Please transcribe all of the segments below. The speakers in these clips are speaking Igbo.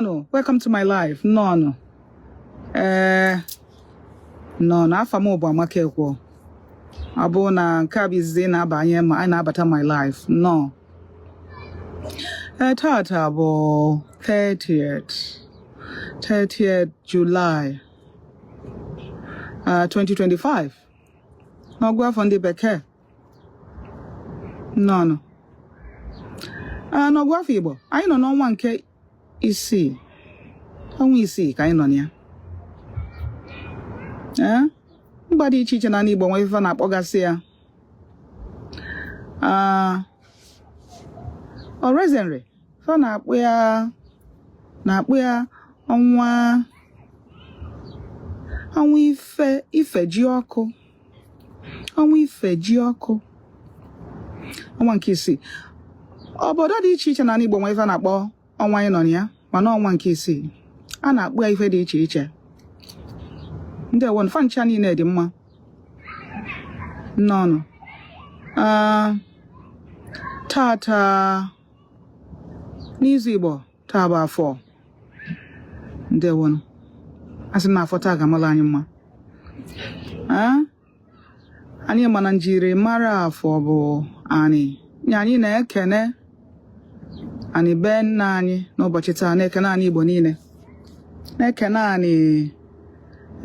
Welcome to my live. Nnọọnụ. Ee, nnọọnụ. Afa m bụ Amaka Ekwo. Ọ bụrụ na nke a bụ izizi ị na-abanye ma anyị na-abata my live. Nnọọ. Ee, tata bụ 30th July 2025 n'ọgụ afọ ndị bekee. Nnọọnụ. N'ọgụ afọ Igbo, anyị nọ n'ọnwa nke isii, ọnwa isii ka anyị nọ na ya. Ee, mba dị iche iche n'ala Igbo nwee ife na-akpọgasị ya. Oraeze Nri fa na-akpọ ya ọnwa ife ji ọkụ, ọnwa ife ji ọkụ, ọnwa nke isii. Obodo dị iche iche n'ala Igbo nwee ife na-akpọ ọnwa anyị nọ na ya, mana ọnwa nke isii a na-akpọ ya ife dị iche iche. Ndewo, fa ncha niile dị mma. Nnọọnụ. Tata n'izu Igbo, taa bụ afọ. Ndewonụ. Asị m na afọ taa ga-amala anyị mma. Anyị mana njirimara afọ bụ anyị nye anyị na-ekene anyị be nna anyị n'ụbọchị taa, na-ekene anyị Igbo niile, na-ekene anyị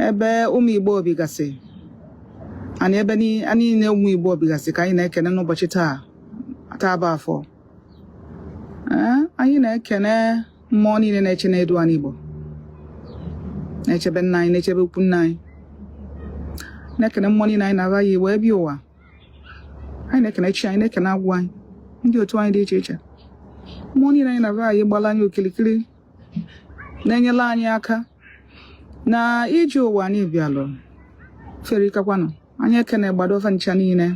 ebe ụmụ Igbo bigasị, anyị ebe niile ụmụ Igbo bigasị ka anyị na-ekene n'ụbọchị taa. Taa bụ afọ. Ee, anyị na-ekene mmụọ niile na-eche na-edu anyị Igbo, na-echebe nna anyị, na-echebe ukwu nna anyị, na-ekene mmụọ niile anyị na-aba ya wee bịa ụwa. Anyị na-ekene chi anyị, na-ekene agwụ anyị, ndị otu anyị dị iche iche, mmụọ niile anyị na-aba anyị gbala anyị okilikili, na-enyela anyị aka na ije ụwa anyị bịalụ ferikakwanụ. Anyị ekene gbado fa ncha niile,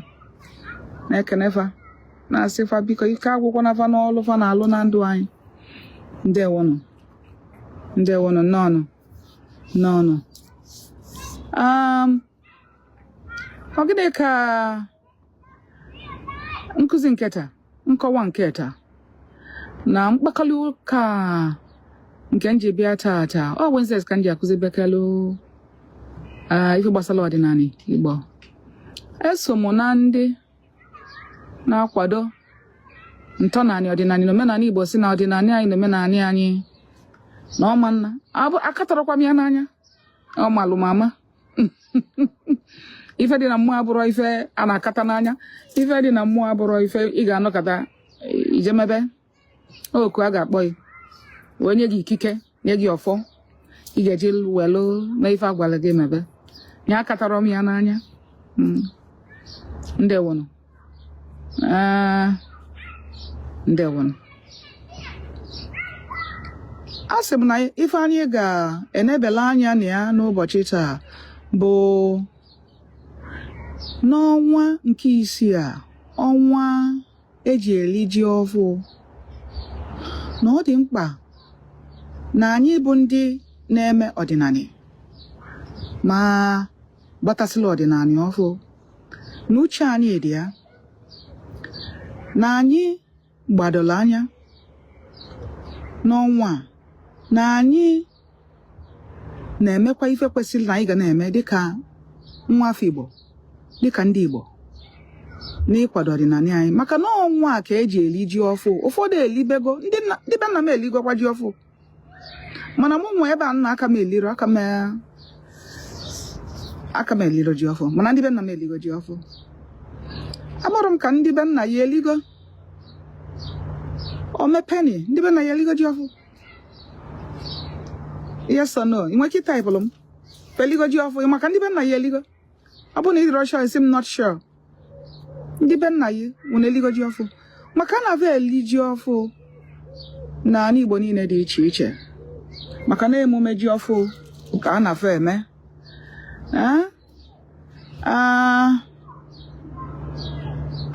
na-ekene fa, na-asị fa biko ike agwụkwọ na fa n'ọlụ fa na-alụ na ndụ anyị. Ndewonụ, ndewonụ, nnọọnụ, nnọọnụ. Ọ gịnị ka nkụzi nke taa, nkọwa nke taa na mkpakọrịta ụka nke m ji bịa tata? Ọ Wednesdays ka m ji akụzi bekelu ife gbasara ọdịnala Igbo. Eso m na ndị na-akwado ntọnanị ọdịnala na omenala Igbo, si na ọdịnala anyị na omenala anyị na ọma nna akatọrọkwa m ya n'anya. Ọ malụ m ama ife dị na mmụọ abụrọ ife a na-akata n'anya. Ife dị na mmụọ abụrọ ife ị ga-anọkọta ijemebe. Oku a ga-akpọ gị wee nye gị ikike, nye gị ọfọ ị ga-eji welu mee ife agwara gị mebe ya. Akatọrọ m ya n'anya. Ndewonụ. Ndewonụ. A sị m na ife anyị ga-enebele anya na ya n'ụbọchị taa bụ n'ọnwa nke isii a, ọnwa eji eli ji ọfụ, na ọ dị mkpa na anyị bụ ndị na-eme ọdịnala ma gbatasịla ọdịnala ọfụ na uche anyị dị ya, na anyị gbadoro anya n'ọnwa a, na anyị na-emekwa ife kwesịrị na anyị ga na-eme dịka nwa afọ Igbo, dịka ndị Igbo, n'ịkwado ọdịnala anyị, maka na ọnwa a ka eji eli ji ọfụ. Ụfọdụ elibego, ndị be nna m eligokwa ji ọfụ, mana mụ nwe ebe a nna aka m eliro, aka m eliro ji ọfụ, mana ndị be nna m eligo ji ọfụ. Amụrụ m ka ndị be nna ya eligo omepeni. Ndị be nna ya eligo ji ọfụ, yes or no? Ị nwere ike ịtaịpụlụ m eligo ji ọfụ maka ndị be nna ya eligo. Ọ bụrụ na ị dịrọ sure, isi m not sure. Ndị be nna ya nwere eligo ji ọfụ, maka na ava eli ji ọfụ n'ala Igbo niile dị iche iche, maka na emume ji ọfụ ka a na-afọ eme. Ee,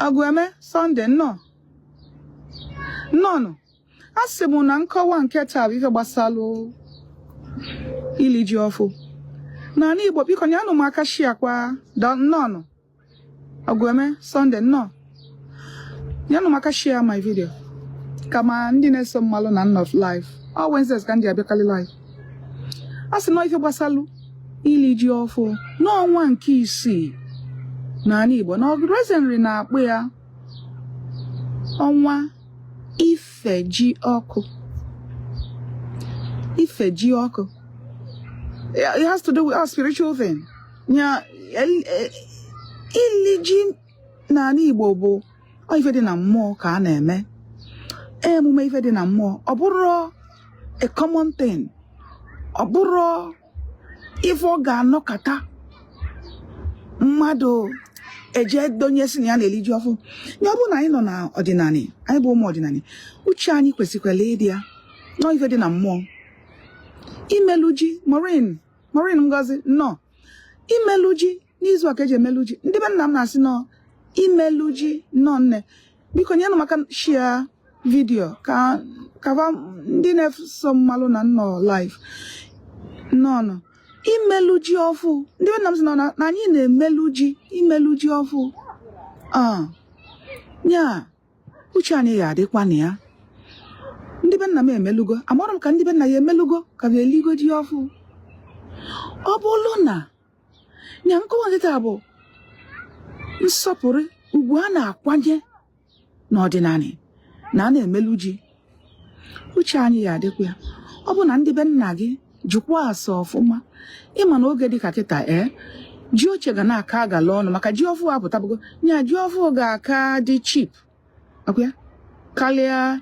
Ọgụeme Sunday, nnọọ, nnọọnụ. A sị m na nkọwa nke taa bụ ife gbasalụ ili ji ọfụ n'ala Igbo. Biko nyanụ m aka shiakwa. Nnọọnụ, Ọgụeme Sunday, nnọọ. Nyanụ m aka share my video ka ma ndị na-eso mmalụ na nnọ live. Ọ Wednesdays ka m ji abịakalị live. A sị na ife gbasalụ ili ji ọfụ n'ọnwa nke isii n'ala Igbo na Ọgụrụeze na-akpọ ya ọnwa ife ji ọkụ. Ife ji ọkụ. It has to do with our spiritual thing. Nya ili ji n'ala Igbo bụ ife dị na mmụọ ka a na-eme, emume ife dị na mmụọ. Ọ bụrụ a common thing, ọ bụrụ ife ọ ga-anọkata mmadụ eje donye si na ya na-eli ji ọfụ. Ya ọ bụrụ na anyị nọ na ọdịnala, anyị bụ ụmụ ọdịnala, uche anyị kwesịkwara ịdị ya nọ ife dị na mmụọ. Imelu ji, Maureen, Maureen Ngozi nọ imelu ji n'izu a ka eji emelu ji. Ndị be nna m na-asị nọ imelu ji nọ. Nne, biko nyenụ maka share video ka kava ndị na-eso mmalụ na nnọ live nnọọ. Imelu ji ọfụ, ndị be nna m sị nọ na anyị na-emelu ji, imelu ji ọfụ a nya uche anyị ga-adịkwa na ya. Ndị be nna m emelugo, amara m ka ndị be nna ya emelugo ka bụ eligo ji ọfụ. Ọ bụrụ na nya nkọwa nkịta bụ nsọpụrụ ugwu a na-akwanye n'ọdịnala na a na-emelu ji, uche anyị ya adịkwa ya. Ọ bụ na ndị be nna gị jụkwa ase ọfụma. Ịma na oge dịka kịta, ee, ji ochie ga na-aka agala ọnụ maka ji ọfụ apụtabugo. Nya ji ọfụ ga-aka dị cheap ọkwa ya karịa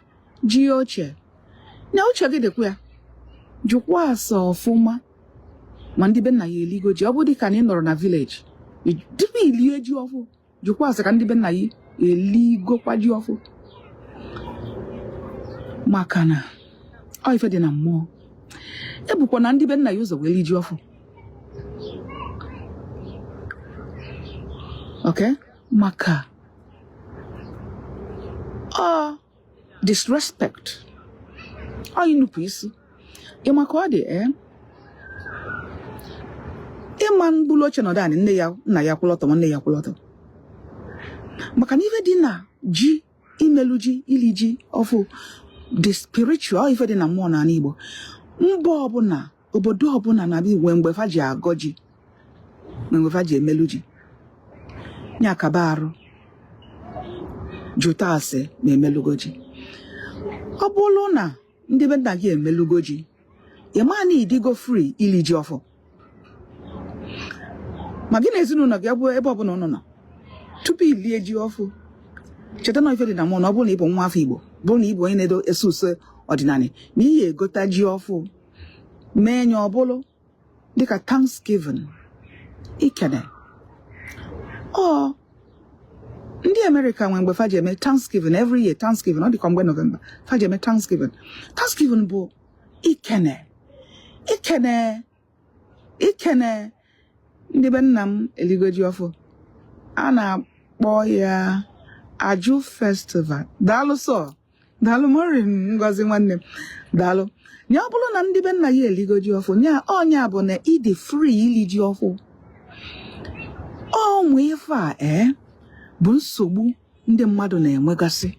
ji ochie. Nya uche gị dịkwa ya, jụkwa ase ọfụma ma ndị be nna ya eligo ji. Ọ bụ dịka na ị nọrọ na village tupu ilie ji ọfụ, jụkwa ase ka ndị be nna ya eligokwa ji ọfụ, maka na ọ ife dị na mmụọ. Ebukwa na ndị be nna ya ụzọ wee li ji ọfụ, okay, maka ọ disrespect, ọ inupụ isi. Ịma ka ọ dị, ee, ịma mbulu oche nọdụ anị, nne ya nna ya kwụlọtọ ma nne ya kwụlọtọ, maka na ife dị na ji, imelu ji, ili ji ọfụ the spiritual ife dị na mmụọ n'ala Igbo. Mba ọbụla, obodo ọbụla na-abịa igwe mgbe fa ji agọ ji, mgbe fa ji emelu ji, ya kaba arụ jụta ase ma emelugo ji. Ọ bụrụ na ndị be nna gị emelugo ji, ị ma na ịdịgo free ili ji ọfụ ma gị na ezinụlọ gị bụ ebe ọbụla ụnụ nọ. Tupu ilie ji ọfụ, cheta na ife dị na mmụọ, na ọ bụrụ na ị bụ nwa afọ Igbo, bụrụ na ị bụ onye na-edo eso uso ọdịnala, na iyi egota ji ọfụ mee nye ọbụlụ dịka Thanksgiving, ikene. Ọ ndị Amerịka nwe mgbe fa ji eme Thanksgiving every year. Thanksgiving, ọ dịkwa mgbe November fa ji eme Thanksgiving. Thanksgiving bụ ikene, ikene, ikene. Ndị be nna m eligo ji ọfụ, a na-akpọ ya Ajụ Festival. Daalụ sọ, daalụ Maureen Ngozi nwanne m, daalụ. Ya ọ bụrụ na ndị be nna ya eligo ji ọfụ, nya ọnya bụ na ịdị free ili ji ọfụ. Ọnwụ ife a, ee, bụ nsogbu ndị mmadụ na-enwegasị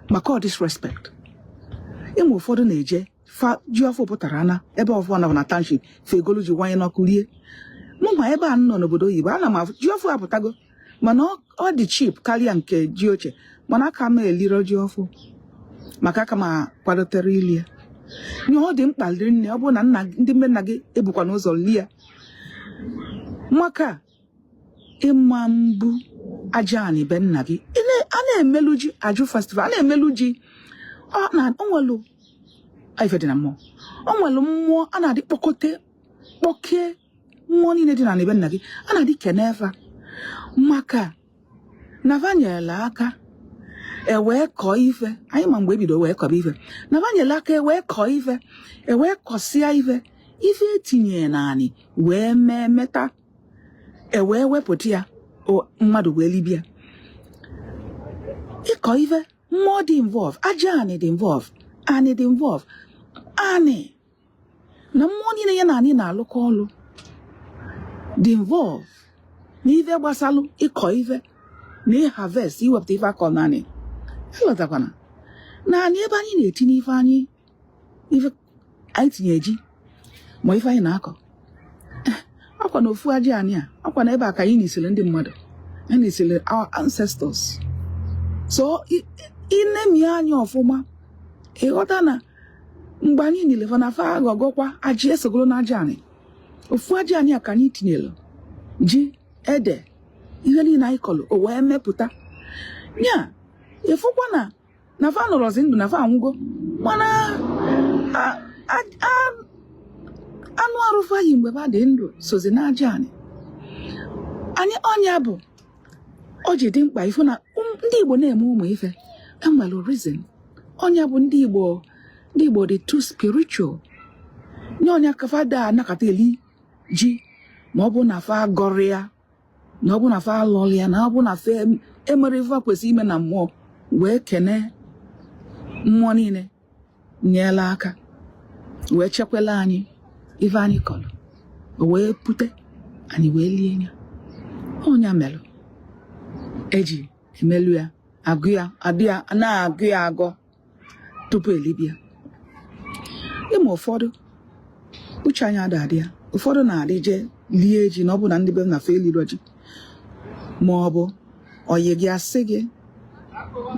maka ọ disrespect. Ịma ụfọdụ na-eje fa ji ọfụ pụtara na ebe ọfụ na na township, fa egolu ji wanye n'ọkụ rie. Mụ ma ebe a nọ n'obodo oyibo, ana m afụ ji ọfụ apụtago, mana ọ dị cheap karịa nke ji ochie, mana aka m eliro ji ọfụ maka aka m akwadotere ili ya. Nye ọ dị mkpa nne, ọ bụrụ na nna ndị nne nna gị ebukwa n'ụzọ lie ya, maka ịma mbụ aja anị be nna gị. A na-emelu ji Ajụ Festival, a na-emelu ji, ọ na o nwelu ife dị na mmụọ, o nwelu mmụọ a na-adị kpọkote kpọkee mmụọ niile dị na be nna gị, a na-adị kenefa maka na vanyela aka ewee kọọ ife. Anyị ma mgbe ebido wee kọba ife, na vanyela aka ewee kọọ ife, ewee kọsịa ife, ife etinye naanị wee mee meta, ewee wepụta ya, mmadụ wee libia. Ịkọ ife, mmụọ dị involve, aja anị dị involve, anị dị involve, anị na mmụọ niile ya na anị na-alụkọ ọlụ dị involve n'ife gbasalụ ịkọ ife na ịharvest, iwepụta ife akọ naanị. Elọtakwana naanị ebe anyị na-etinye ife anyị. Ife anyị tinye ji ma ife anyị na-akọ, ọkwa na ofu aja anị a, ọkwa na ebe a ka anyị nisiri ndị mmadụ, anyị nisiri our ancestors. So inemi anya ọfụma, ịghọta na mgbe anyị nile fa na fa aghọgọkwa aja esogolo na aja anị. Ofu aja anị a ka anyị tinyere ji, ede, ihe niile anyị kọrọ, o wee mepụta ya. Ịfụkwa na fa nọrọzi ndụ, na fa anwụgo, mana anụ arụ fa yi mgbe fa dị ndụ sozi n'aja anị anyị. Ọnya bụ o ji dị mkpa ịfụ na ndị Igbo na-eme ụmụ ife enwere reason. Ọnya bụ ndị Igbo dị too spiritual. Nye ọnya ka fa da anakọta eli ji ma ọ bụ na fa gọrọ ya, na ọ bụ na fa alọrọ ya, na ọ bụ na fa emere ife kwesịrị ime na mmụọ, wee kene mmụọ niile nyela aka wee chekwala anyị ife anyị kọrọ, o wee pute, anyị wee lie ya. Ọnya melụ eji emelu ya, agụ ya, adị ya na-agụ ya agọ tupu elibia. Ịma ụfọdụ uche anyị ada adị ya, ụfọdụ na-adị jee lie ji na ọ bụ na ndị be m na fa eliro ji, ma ọ bụ oyi gị asị gị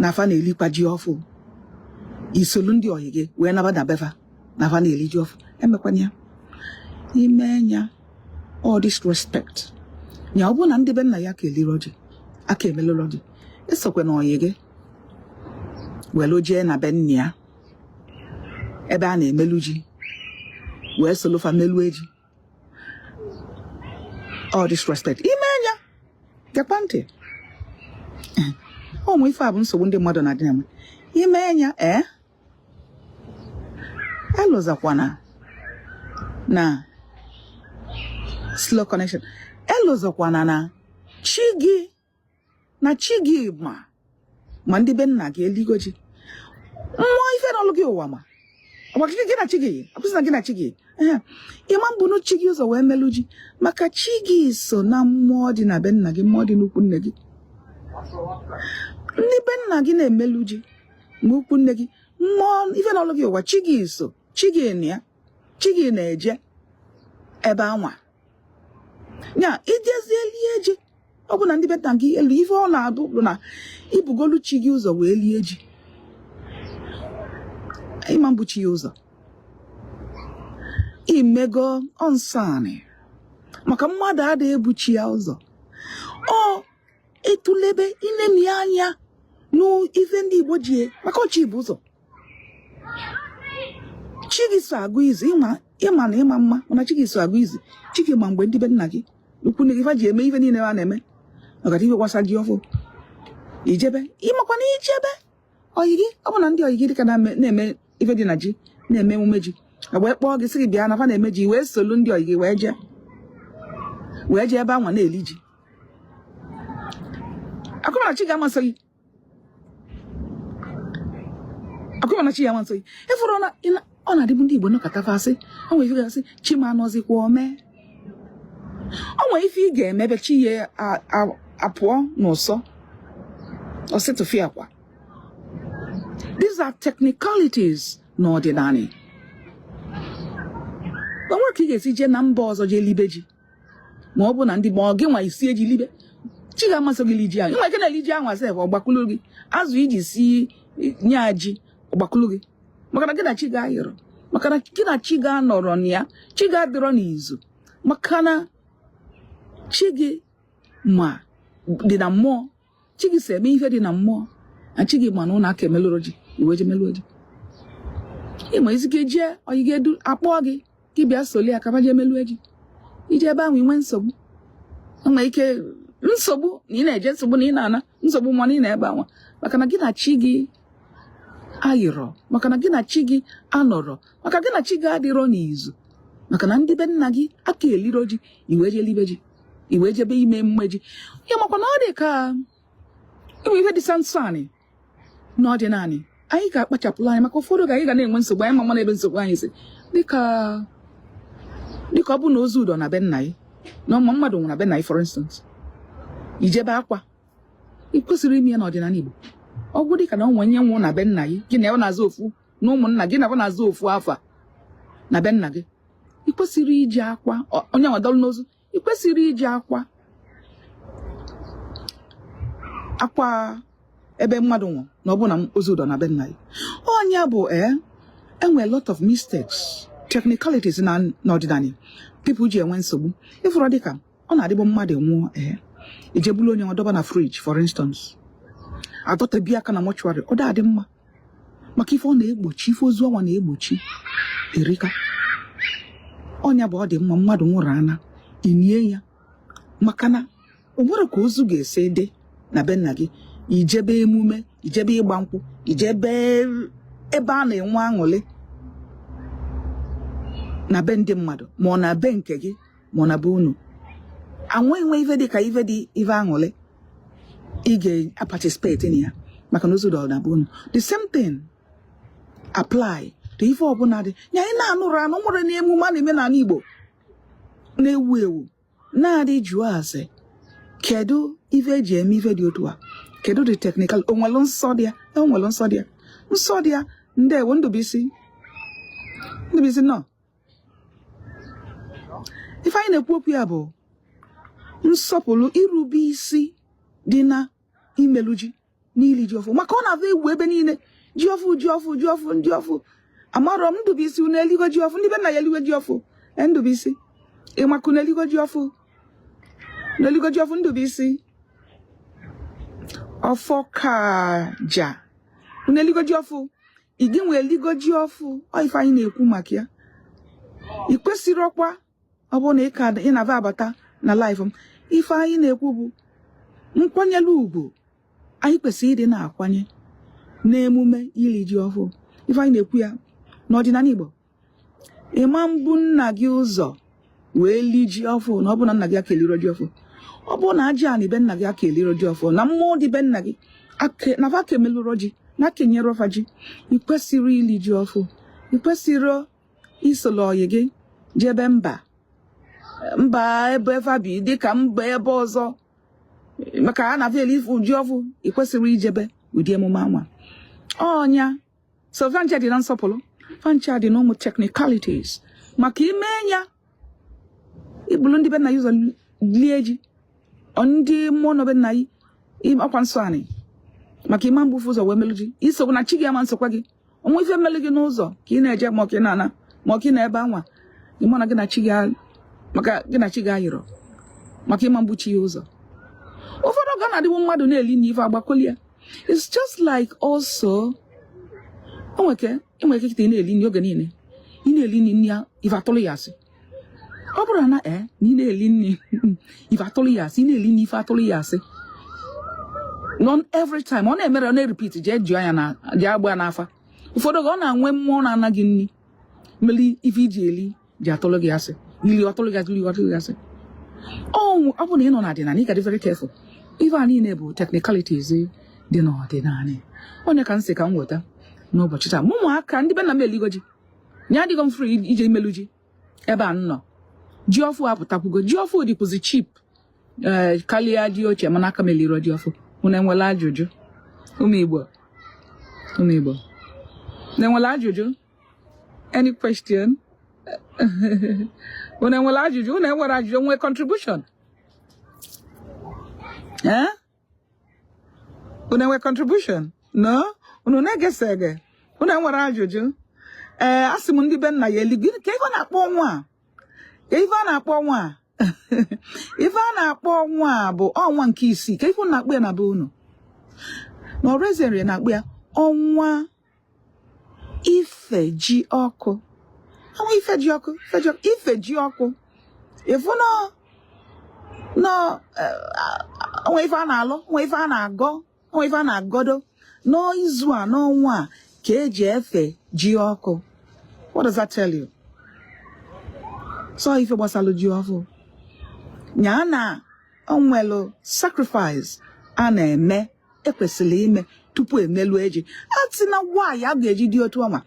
na fa na-elikwa ji ọfụ, isolu ndị oyi gị wee naba na befa na fa na-eli ji ọfụ. Emekwana ya. Ime ya, all disrespect ya. Ọ bụrụ na ndị be nna ya ka eliro ji, aka emelụrọ ji, esokwe na oyi gị welu jee na be nna ya ebe a na-emelu ji wee solo fa melu ji. All disrespect. Ime anya, gekwa ntị, ụmụ ife a bụ nsogbu ndị mmadụ na-adị na-enwe. Ime anya, ee, elụzakwana na slow connection, elụzakwana na chi gị, na chi gị ma ndị be nna gị eligo ji. Mmụọ ife n'ọlụ gị ụwa ma ọgba gị na chi gị akwụsị na gị na chi gị. Ee, ịma mbụnụ chi gị ụzọ wee melụ ji, maka chi gị so na mmụọ dị na be nna gị, mmụọ dị n'ukwu nne gị. Ndị be nna gị na-emelu ji ma ukwu nne gị, mmụọ ife n'ọlụ gị ụwa, chi gị so, chi gị na ya, chi gị na-eje ebe anwa ya ijezie lie ji. Ọ bụ na ndị be nna gị elu ife ọ na-adụ bụ na ibugolu chi gị ụzọ wee lie ji. Ịma mbụ chi ya ụzọ, imego nsọ anị, maka mmadụ adịghị ebu chi ya ụzọ. Ọ ịtụlebe inemi anya n'ife ndị Igbo ji maka ọchị bụ ụzọ chi gị so agụ izu. Ịma na ịma mma, mana chi gị so agụ izu. Chi gị ma mgbe ndị be nna gị, ukwu nne gị, fa ji eme ife niile ha na-eme maka ife gbasa ji ọfụ. Ijebe, ịmakwa na ijebe oyi gị, ọ bụ na ndị oyi gị dịka na-eme ife dị na ji, na-eme emume ji, wee kpọọ gị sị gị bịa na fa na-eme ji, wee solu ndị oyi gị wee jee ebe anwa na-eli ji. Akụma na chi ga-amasị gị, akụma na chi ya amasị gị. Ịfụrụ na ọ na-adịbụ ndị Igbo nọkọta fasị, o nwere ife ga-asị chi ma anọzikwa ome. O nwere ife ị ga-emebe chi ya apụọ n'ụsọ ọsịtụfịa akwa. These are technicalities n'ọdịnala. O nwere ka ị ga-esi jee na mba ọzọ jee libe ji, ma ọ bụ na ndị ma ọ gị nwa isi eji libe, chi ga-amasị gị li ji ahụ. Nwa ike na-eli ji ahụ asef, ọgbakulu gị azụ iji si nye ji, ọgbakulu gị, maka na gị na chi ga-ayọrọ, maka na gị na chi ga-anọrọ na ya, chi ga-adịrọ n'izu, maka na chi gị ma dị na mmụọ, chi gị si eme ihe dị na mmụọ, na chi gị ma na ụlọ aka emelụrụ ji, iwe ji melụọ ji. Ịma ezike jee oyi ga-edu akpọọ gị ka ị bịa soli ya kaba jee melụọ ji. Ije ebe ahụ inwe nsogbu, enwe ike nsogbu na ị na-eje, nsogbu na ị na-ana, nsogbu ma na ị na-ebe anwa, maka na gị na chi gị ayịrọ, maka na gị na chi gị anọrọ, maka gị na chi gị adịrọ n'izu, maka na ndị be nna gị aka eliro ji, iwe jee libe ji, iwe jebe ime emume ji ya. Makwa na ọ dị ka enwe ihe dị nsọ anị n'ọdịnala anyị ga-akpachapụrụ anyị, maka ụfọdụ oge anyị ga na-enwe nsogbu anyị ma n'ebe nsogbu anyị si, dịka ọ bụ na ozu ụdọ na be nna gị, na ọma mmadụ nwụrụ na be nna gị, for instance, ijebe akwa ị kwesịrị ime ya n'ọdịnala Igbo. Ọ bụ dịka na ọ nwere nye nwụ na be nna gị, gị na ya na-azụ ofu na ụmụnna gị na na-azụ ofu afa. Na be nna gị, ị kwesịrị iji akwa onye nwa dọlụ n'ozu. Ị kwesịrị iji akwa akwa ebe mmadụ nwụ na ọ bụ na ozu dọ na be nna gị. Onye bụ ee, enwe a lot of mistakes, technicalities na n'ọdịnala people ji enwe nsogbu. Ịfụrụ dịka ọ na-adịbụ mmadụ nwụọ, ee, ijebulu onye nwa dọba na fridge, for instance, adọtebi aka na mortuary, ọ da adị mma, maka ife ọ na-egbochi, ife ozu ọnwa na-egbochi erika. Ọnya bụ ọ dị mma, mmadụ nwụrụ ana, inie ya, maka na o nwere ka ozu ga-esi dị na be nna gị, ijebe emume, ijebe ịgba nkwụ, ijebe ebe a na-enwe aṅụrị na be ndị mmadụ, ma ọ na be nke gị, ma ọ na be unu anwe enwe ife dị ka ife dị ife aṅụrị ị ga-participate na ya, maka na ozu dọrọ na be unu. The same thing apply to ife ọbụla dị ya. Anyị na-anụrụ anụ nwere n'emume a na-eme n'ala Igbo na-ewu ewu na-adị jụọ ase, kedu ife eji eme ife dị otu a? Kedu the technical? Onwelu nsọ dị ya? Onwelu nsọ dị ya, nsọ dị ya. Ndewo, Ndụbụisi, Ndụbụisi nọ. Ife anyị na-ekwu okwu ya bụ nsọpụrụ, irube isi dị na imelu ji n'ili ji ọfụ, maka ọ na-avụ ewu ebe niile, ji ọfụ, ji ọfụ, ji ọfụ, ndị ọfụ. Amarọ m, Ndụbụisi, unu eligo ji ọfụ? Ndị be nna ya eligo ji ọfụ? E, Ndụbụisi, ịmaka unu eligo ji ọfụ? Unu eligo ji ọfụ, Ndụbụisi? Ọfọ kaja, unu eligo ji ọfụ? Ị gị nwe eligo ji ọfụ? Ọ ife anyị na-ekwu maka ya. Ị kwesịrị ọkwa ọ bụrụ na ị ka ị na-ava abata na live m, ife anyị na-ekwu bụ nkwanyere ugwu anyị kwesịrị ịdị na-akwanye n'emume iri ji ọfụ. Ife anyị na-ekwu ya n'ọdịnala Igbo, ịma mbụ nna gị ụzọ wee li ji ọfụ na ọ bụ na nna gị aka eliro ji ọfụ, ọ bụ na aja anị be nna gị aka eliro ji ọfụ, na mmụọ dị be nna gị na fa aka emelụro ji na aka enyere ọfa ji, ị kwesịrị ili ji ọfụ. Ị kwesịrị isolo ọyị gị jebe mba mba ebe fa bi, dịka mba ebe ọzọ, maka a na-afụ eli ji ọfụ. Ị kwesịrị ijebe ụdị emume anwa ọnya. So fancha dị na nsọpụrụ, fancha dị na ụmụ technicalities, maka ime ya ibulu ndị be nna ya ụzọ lie ji, ọ ndị mmụọ nọ be nna ya ọkwa nsọ anị, maka ịma mgbufu ụzọ wee melụ ji, isokwa na chi gị ama nsokwa gị. Onwe ife melụ gị n'ụzọ ka ị na-eje, ma ọ ka ị na-ana, ma ọ ka ị na ebe anwa, ịma na gị na chi gị maka gị na chi gị ayịrọ, maka ịma mgbuchi ya ụzọ. Ụfọdụ oge ọ na-adịwu mmadụ na-eli na ife agbakọli ya. It's just like also o nweke enwere ike ị na-eli nri oge niile, ị na-eli nri, nri ya ife atụrụ ya asị. Ọ bụrụ na ee na ị na-eli nri, ife atụrụ ya asị, ị na-eli nri, ife atụrụ ya asị non every time, ọ na-emere, ọ na-repeat, jee jụọ ya na jee agba ya n'afa. Ụfọdụ oge ọ na-enwe mmụọ na-anaghị nri mmeli ife iji eli ji atụrụ gị asị, ili ọtụrụ gị asị, ili ọtụrụ gị asị. Ọ bụ na ị nọ n'ọdịnala, ị ga-adị very careful. Ife a niile bụ technicalities dị n'ọdịnala. Onye ka m sị ka m weta n'ụbọchị taa. Mụ ụmụaka ndị be nna m eligo ji nya, adịgo m free ije imelu ji ebe a m nọ. Ji ọfụ apụtakwugo, ji ọfụ dịkwụzi cheap, ee, karịa ji ochie, mana aka m eliro ji ọfụ. Unu enwela ajụjụ, ụmụ Igbo? Ụmụ Igbo na-enwela ajụjụ? Any question? Unu enwela ajụjụ? Unu enwere ajụjụ? Nwee contribution? Eh, unu enwe contribution? No, unu na-egese ege. Unu enwere ajụjụ? Ee, asị m ndị be nna ya eli. Gịnị ka ife a na-akpọ ọnwa a? Ka ife a na-akpọ ọnwa a? Ife a na-akpọ ọnwa a bụ ọnwa nke isii. Ka ife unu na-akpọ ya na be unu? Na ọrụezenri na-akpọ ya ọnwa ife ji ọkụ, ọnwa ife ji ọkụ, ife ji ọkụ, ife ji ọkụ. Ịfụ nọ nọ onwe ife a na-alụ, onwe ife a na-agọ, onwe ife a na-agọdo n'izu a, n'ọnwa a ka eji efe ji ọkụ. What does that tell you? So ife gbasalụ ji ọfụ nya na onwelu sacrifice a na-eme, ekwesịrị ime tupu emelu eji atị na nwaanyị a ga-eji dị otu ọnwa.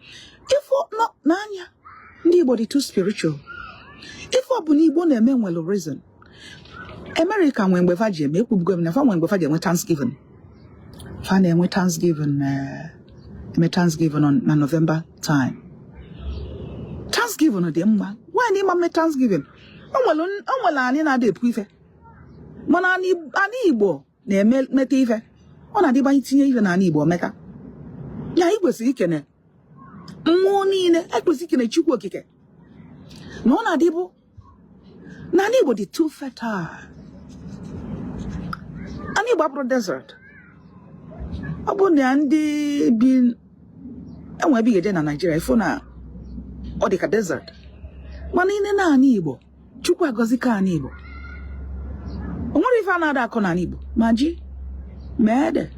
Ife nọ n'anya ndị Igbo dị too spiritual. Ife ọbụla Igbo na-eme nwere reason. America nwee mgbe fa ji eme, ekwubugo m na fa nwee mgbe fa ji enwe Thanksgiving. Fa na-enwe Thanksgiving, eme Thanksgiving na November time. Thanksgiving. Thanksgiving dị mma. Why na ịma mme Thanksgiving? O nwere anị na-ada epu ife, mana anị Igbo na-eme meta ife. Ọ na-adịba anyị tinye ife n'anị Igbo meta ya. Anyị kwesịrị ikene mmụọ niile, ekwesịrị ikene Chukwu Okike na ọ na-adịbụ na anị Igbo dị too fertile. Anị Igbo abụrụ desert. Ọ bụ na ndị bi enwe ebe ị ga-eje na Naịjirịa ịfụ na ọ dị ka desert, mana ine na anị Igbo, Chukwu agọzi ka anị Igbo. O nwere ife a na-ada akọ n'anị Igbo, ma ji, ma ede,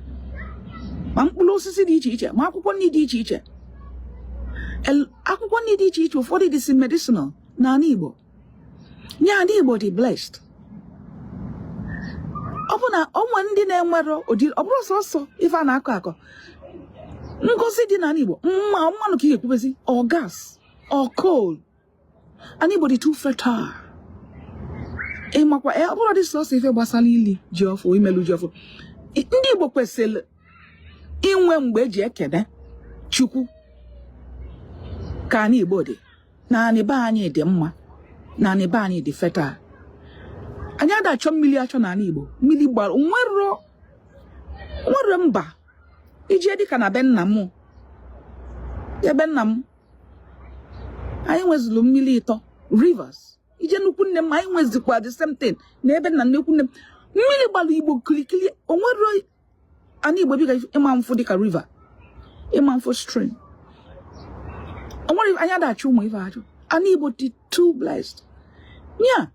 ma mkpụrụ osisi dị iche iche, ma akwụkwọ nri dị iche iche. Akwụkwọ nri dị iche iche, ụfọdụ dịsị medicinal n'anị Igbo. Nye anị Igbo dị blessed. Ọ bụ na onwe ndị na-enwero ụdị, ọ bụrụ sọsọ ife a na-akọ akọ, ngozi dị n'anị Igbo. Mma mmanụ ka ị ga-ekwubezi, ọ gas, ọ coal. Anị Igbo dị too fertile. Ịmakwa ọ bụrụ dị sọsọ ife gbasara ili ji ọfụ, imelu ji ọfụ, ndị Igbo kwesịrị inwe mgbe eji ekene Chukwu ka anị Igbo dị, na anị be anyị dị mma, na anị be anyị dị fertile. Anyị ada achọ mmiri achọ n'anị Igbo. Mmiri gbara nwere mba ije dịka na be nna m. Ebe nna m, anyị nwezuru mmiri ịtọ, rivers. Ije nnukwu nne m, anyị nwezikwa the same thing na ebe nna nnukwu nne m. Mmiri gbara Igbo kilikili. Onwere anị Igbo bịga ịma mfụ dịka river, ịma mfụ stream. Onwere anyị ada achọ ụmụ ife achọ. Anị Igbo dị too blessed. Ya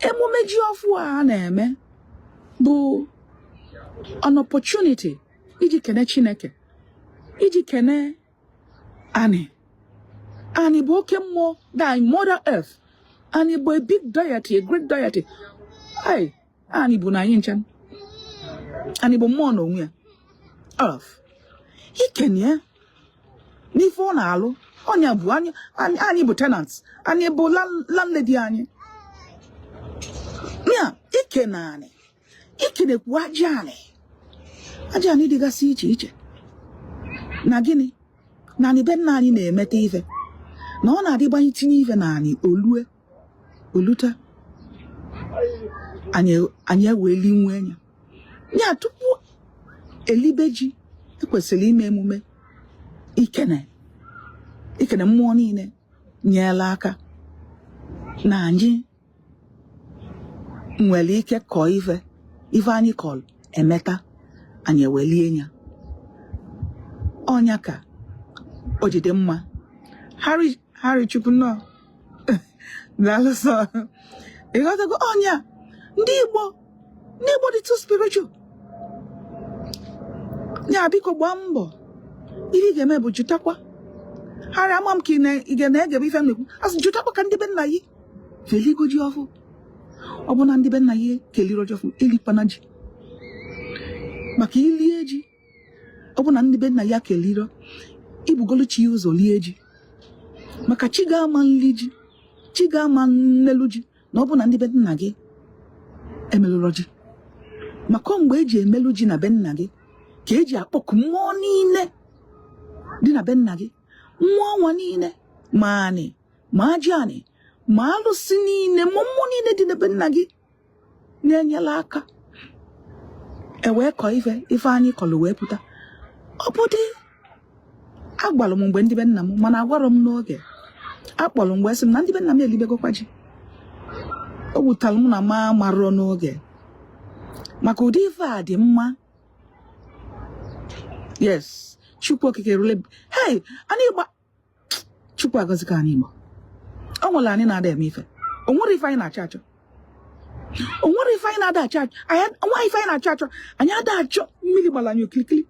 emume ji ọfụ a na-eme bụ an opportunity iji kene Chineke, iji kene anị. Anị bụ oke mmụọ, the mother earth. Anị bụ a big deity, a great deity. Ai, anị bụ na anyị ncha. Anị bụ mmụọ n'onwe ya, earth. Ikene ya n'ife ọ na-alụ. Ọnya bụ anyị. Anyị bụ tenants, anyị bụ landlady anyị. Ya ikene anị, ikenekwu aja anị, aja anị dịgasị iche iche, na gịnị, na anị be nna anyị na-emeta ife, na ọ na-adịgbanye tinye ife na anị olue oluta anyị, anyị eweli nwe ya. Ya tupu elibe ji, ekwesịrị ime emume ikene, ikene mmụọ niile nyela aka na anyị nwere ike kọọ ife. Ife anyị kọrọ emeta, anyị ewelie ya. Ọnya ka o jide mma. Harry, Harry, Chukwu nnọọ, daalụ sọ. Ịghọtago? Ọnya ndị Igbo, ndị Igbo dị too spiritual. Ya biko gbaa mbọ, ihe ị ga-eme bụ jụtakwa. Harry, ama m ka ị ga na-egebe ife m na-ekwu. Asị jụtakwa ka ndị be nna yi feligo ji ọfụ. Ọ bụ na ndị be nna ya keliri ji ọfụ, elikwana ji, maka ilie ji, ọ bụ na ndị be nna ya keliro, ibugolu chi ya ụzọ lie ji, maka chi ga-ama nli ji, chi ga-ama nnelu ji, na ọ bụ na ndị be nna gị emelụrọ ji. Maka mgbe eji emelu ji na be nna gị ka eji akpọku mmụọ niile dị na be nna gị, mmụọ ọnwa niile, ma anị, ma aja anị, ma alụsị niile, ma mmụọ niile dị na be nna gị na-enyela aka e wee kọọ ife. Ife anyị kọrọ wee pụta. Ọ bụ dị agbalụ m mgbe ndị be nna m, mana agwarọ m n'oge akpọrọ m wee sị m na ndị be nna m elibegokwa ji. O wutalụ m na ma marụọ n'oge, maka ụdị ife a dị mma. Yes, Chukwu Okike rule. Hey, anyị gba Chukwu agọzi ka anyị Igbo. O nwere anyị na-ada eme ife. O nwere ife anyị na-achọ achọ. O nwere ife anyị na-ada achọ achọ. Anyị nwa ife anyị na-achọ achọ. Anyị ada achọ mmiri gbara anyị okirikiri.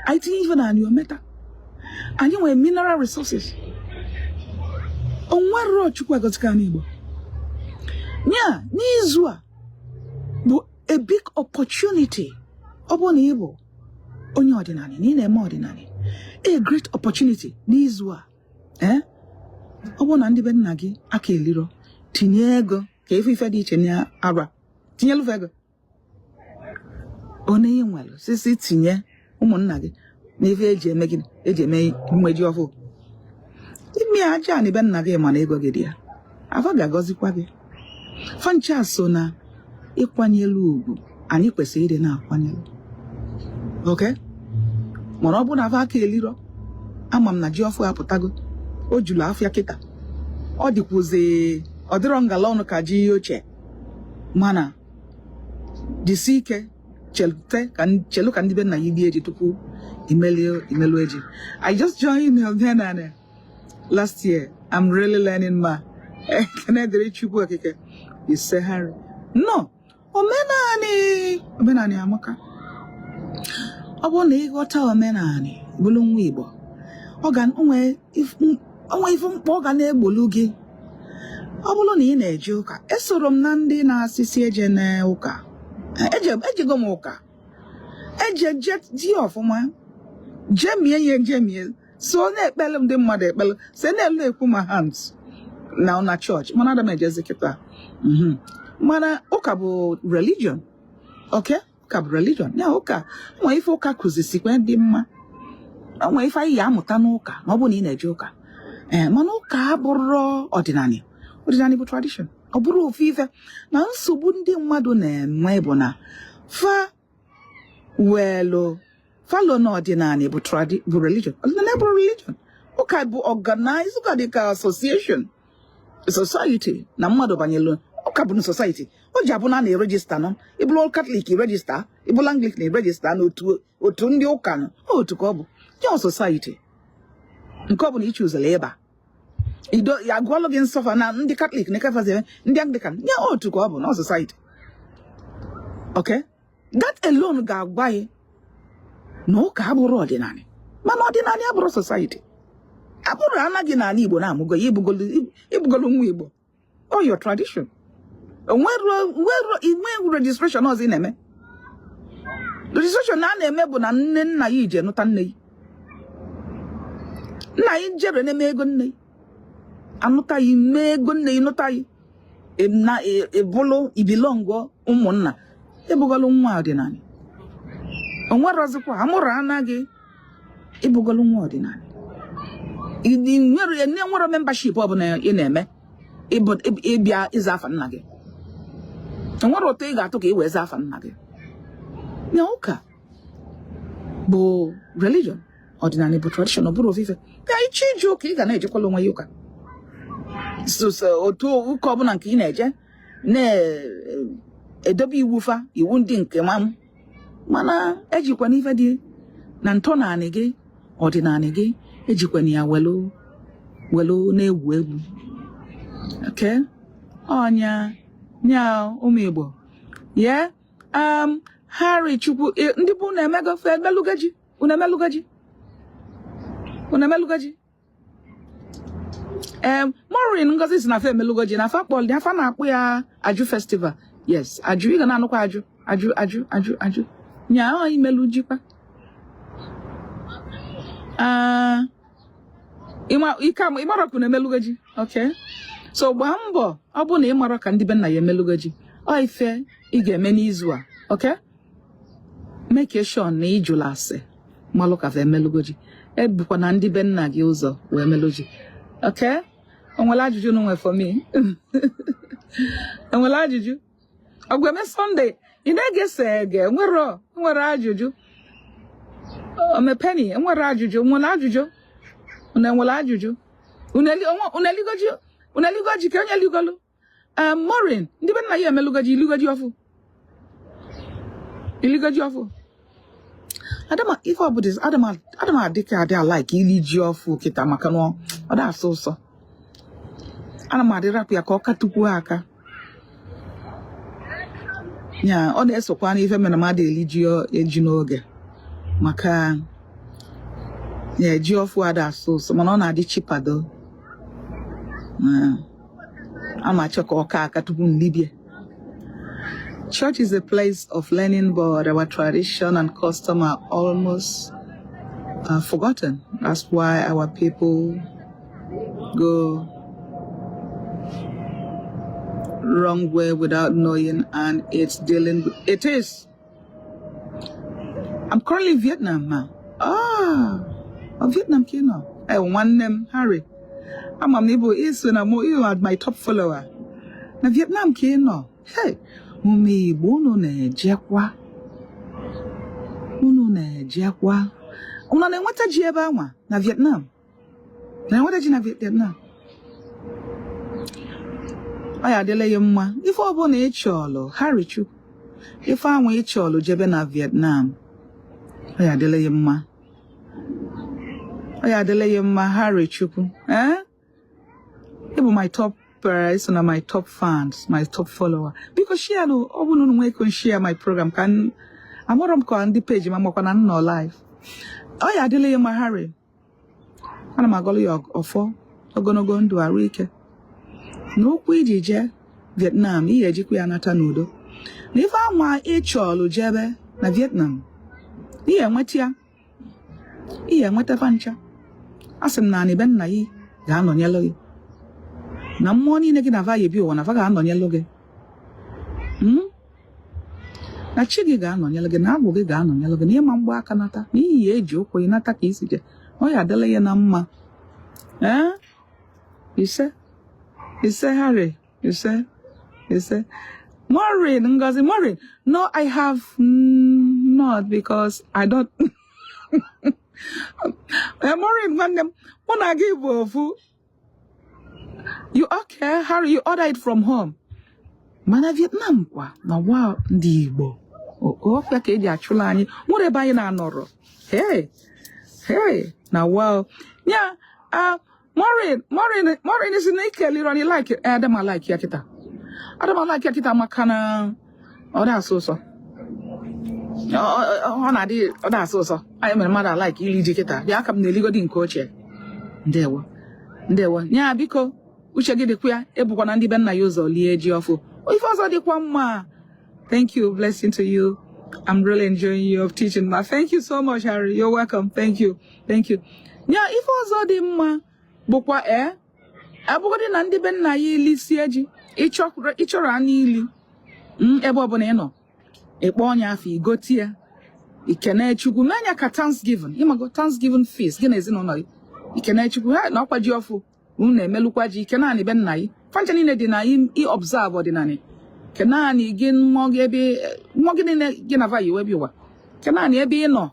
Anyị tinye ife na anyị ometa. Anyị nwere mineral resources. O nwere Chukwu agọzi ka anyị Igbo. Nya n'izu a bụ a big opportunity. Ọ bụrụ na ị bụ onye ọdịnala na ị na-eme ọdịnala, a great opportunity n'izu a. Ee, ọ bụrụ na ndị be nna gị aka eliro, tinye ego ka ife ife dị iche na ara tinyelụfe ego onye ị nwere sisi tinye ụmụnna gị na ife eji eme gịnị, eji eme mmeji ọfụ. Ime aja anị be nna gị, mana ego gị dị ya, afa ga-agọzikwa gị. Fa ncha so na ịkwanyelu ugwu anyị kwesịrị ịdị na-akwanyelu. Okay, mana ọ bụrụ na afa aka eliro, ama m na ji ọfụ apụtago, o juru afịa kịta, ọ dịkwuzi, ọ dịrọ ngala ọnụ ka ji ochie. Mana jisi ike chelute ka chelu ka ndị be nna ya lie ji tupu imelu ji. I just joined omenala last year. I'm really learning. Ma ekene dịrị Chukwu Okike. Ise. Harry, no, omenani, omenani amaka. Ọ bụrụ na ịghọta omenani, bụrụ nwa Igbo, ọ ga onwe ife mkpa ọ ga na-egbolu gị. Ọ bụrụ na ị na-eje ụka, esoro m na ndị na-asịsị eje n'ụka. Ejego m ụka, eje je di ọfụma, jemie ya, jemie so na-ekpele ndị mmadụ ekpele, so na-elu ekwu ma hands na chọọchị, mana ada m ejezi kịta. Mana ụka bụ religion, okay? Ụka bụ religion ya. Ụka nwee ife ụka kụzisikwa dị mma, o nwee ife anyị ya amụta n'ụka ma ọ bụrụ na ị na-eje ụka. Ee, mana ụka abụrụ ọdịnala. Ọdịnala bụ tradition, ọ bụrụ ofu ife. Na nsogbu ndị mmadụ na-enwe bụ na fa welu falo na ọdịnala bụ bụ religion. Ọdịnala bụrụ religion. Ụka bụ organize, ụka dị ka association, society, na mmadụ banyelu ụka bụ society. O ji abụ na a na-e register nọ. Ịbụrụ Catholic, register. Ịbụrụ Anglican, register n'otu otu ndị ụka nọ, otu ka ọ bụ ya, society nke ọ bụla ị chuzere ịba. Ido ya agụọlụ gị nsọfa na ndị Catholic na ekefazi, ndị Anglican ya, otu ka ọ bụ na society. Okay, that alone ga-agwa gị na ụka abụrụ ọdịnala, mana ọdịnala abụrụ society. Abụrụ anaghị n'ala Igbo na-amụgo ya, ibugolu nwa Igbo, all your tradition. Onwero inwe registration ọzọ ị na-eme. Registration a na-eme bụ na nne nna ya ije nụta nne ya, nna ya jere na-eme ego nne ya, anụta ya, mee ego nne ya, nụta ya na ebulu ibilọngọ ụmụnna, ebugolu nwa ọdịnala. Onwerozikwa amụrụ anaghị ibugolu nwa ọdịnala. Nwere nwere membership ọbụla ị na-eme ịbịa ịza afa nna gị, enwere ụtọ ị ga-atụ ka ị wee zaa afa nna gị. Na ụka bụ religion, ọdịnala bụ tradition, ọ bụrụ ofufe. Ya ịchọ ije ụka, ị ga na-ejekwala onwe ya ụka. So otu ụka ọbụla nke ị na-eje na-edobe iwu fa, iwu ndị nke ma, mana ejikwana ife dị na ntọnanị gị, ọdịnala gị, ejikwana ya welu welu na-egwu egwu. Okay, ọnya nya ụmụ Igbo ye. Harry Chukwu, ndị bụ unu emego fe emelugo ji, unu emelugo ji, unu emelugo ji. Maureen Ngozi si na fa emelugo ji, na afa kpọrọ afa na-akpụ ya Aju Festival. Yes, Aju, ị ga na-anụkwa Aju, Aju, Aju, Aju, Aju nya ọ imelu jikwa. Ah, ịma ike ama ịmara ka unu emelugo ji. Okay, so gbaa mbọ, ọ bụrụ na ị mara ka ndị be nna ya emelugo ji, ọ ife ị ga-eme n'izu a, okay? Make sure na ị jụrụ ase malụ ka fa emelugo ji. Ebukwa na ndị be nna gị ụzọ wee melụ ji. Okay, o nwere ajụjụ unu nwe for me? Enwere ajụjụ? Ọgweme Sunday, ị na-egese ege? Nwere ajụjụ? Omepeni, enwere ajụjụ? Nwere ajụjụ? Unu enwere ajụjụ? Unu eligo ji? Unu eligo ji? Ka onye ligolu. Maureen, ndị be nna ya emelugo ji. Iligo ji ọfụ? Iligo ji ọfụ? Adama ife ọbụla, adama adịka adị alike ili ji ọfụ kịta, maka na ọ da asọ ụsọ. Ana m adị rapụ ya ka ọ katukwuo aka ya. Ọ na-esokwa n'ife mere m adị eli ji eji n'oge, maka ya ji ọfụ ada asọ ụsọ, mana ọ na-adị chipado. A ma achọ ka ọ ka aka tupu m libie. Church is a place of learning, but our tradition and custom are almost forgotten. That's why our people go wrong way without knowing, and it's dealing with it is. I'm currently in Vietnam now. Ah, oh, Vietnam ka ị nọ. Eh, nwanne m Harry. Ama m na ịbụ iso na mụ, you are my top follower. Na Vietnam ka ị nọ. Hey, ụmụ Igbo, unu na-ejekwa, unu na-ejekwa, unu na-enweta ji ebe anwa na Vietnam, na-enweta ji na Vietnam. Ọ ya adịla ya mma. Ife ọbụla ị chọọlụ, Harry Chukwu, ife anwa ị chọọlụ jebe na Vietnam, ọ ya adịla ya mma, ọ ya adịla ya mma. Harry Chukwu, eh, ị bụ my top, iso na my top fans, my top follower. Biko share nụ. Ọ bụrụ na unu nwee ike share my program, ka amarọ m ka ndị page ma makwa na m nọ live. Ọ ya adịla ya mma, Harry. Ana m agọlụ ya ọfọ ogologo ndụ, arụ ike, na ụkwụ iji jee Vietnam, ihe ejikwa ya nata n'udo, na ife anwa ịchọlụ jebe na Vietnam, ihe enweta ya, ihe enweta ncha. A sị m na anị be nna gị ga-anọnyelụ gị, na mmụọ niile gị na va ebi ụwa na va ga-anọnyelụ gị, Na chi gị ga-anọnyelụ gị, na agwụ gị ga-anọnyelụ gị, na ịma mgba aka nata, na iyi eji ụkwụ gị nata ka isi je. Ọ ya adịla ya na mma. Ee, ise, ise, Harry, ise, ise. Maureen Ngozi, Maureen, no, I have not, because I don't. Maureen, nwanne m, mụ na gị bụ ofu. You okay, Harry? You order it from home. Mana Vietnam kwa na wa ndị Igbo ọfịa ka eji achụla anyị nwere ebe anyị na-anọrọ. Hey, hey, na well ya. Maureen, Maureen, Maureen si na ikeliri anyị like adama like ya kịta, adama like ya kịta, maka na ọ na-asụ ụsọ. Ọ na-adị, ọ na-asụ ụsọ. Anyị mere mmadụ like ili ji kịta. Bịa ka m na-eligodi nke ochie. Ndewo, ndewo. Nya biko, uche gị dịkwa ya, ebukwana ndị be nna ya ụzọ lie ji ọfụ. Ife ọzọ dịkwa mma. Thank you. Blessing to you. I'm really enjoying your teaching ma. Thank you so much, Harry. You're welcome. Thank you, thank you. Nya ife ọzọ dị mma bụkwa, ee, abụgodị na ndị be nna ya ilisie ji, ịchọrọ anụ ili, ebe ọbụla ị nọ, ịkpọ ọnya afọ, igote ya, ikene Chukwu, mee anya ka Thanksgiving, ịmago Thanksgiving feast gị na ezinụlọ gị, ikene Chukwu ha na ọkwa ji ọfụ unu na-emelukwa ji, ike naanị be nna gị fancha niile dị na ị observe ọdịnala, ke naanị gị, mmụọ gị, ebe mmụọ gị niile gị na vayi wee bi ụwa, ke naanị ebe ị nọ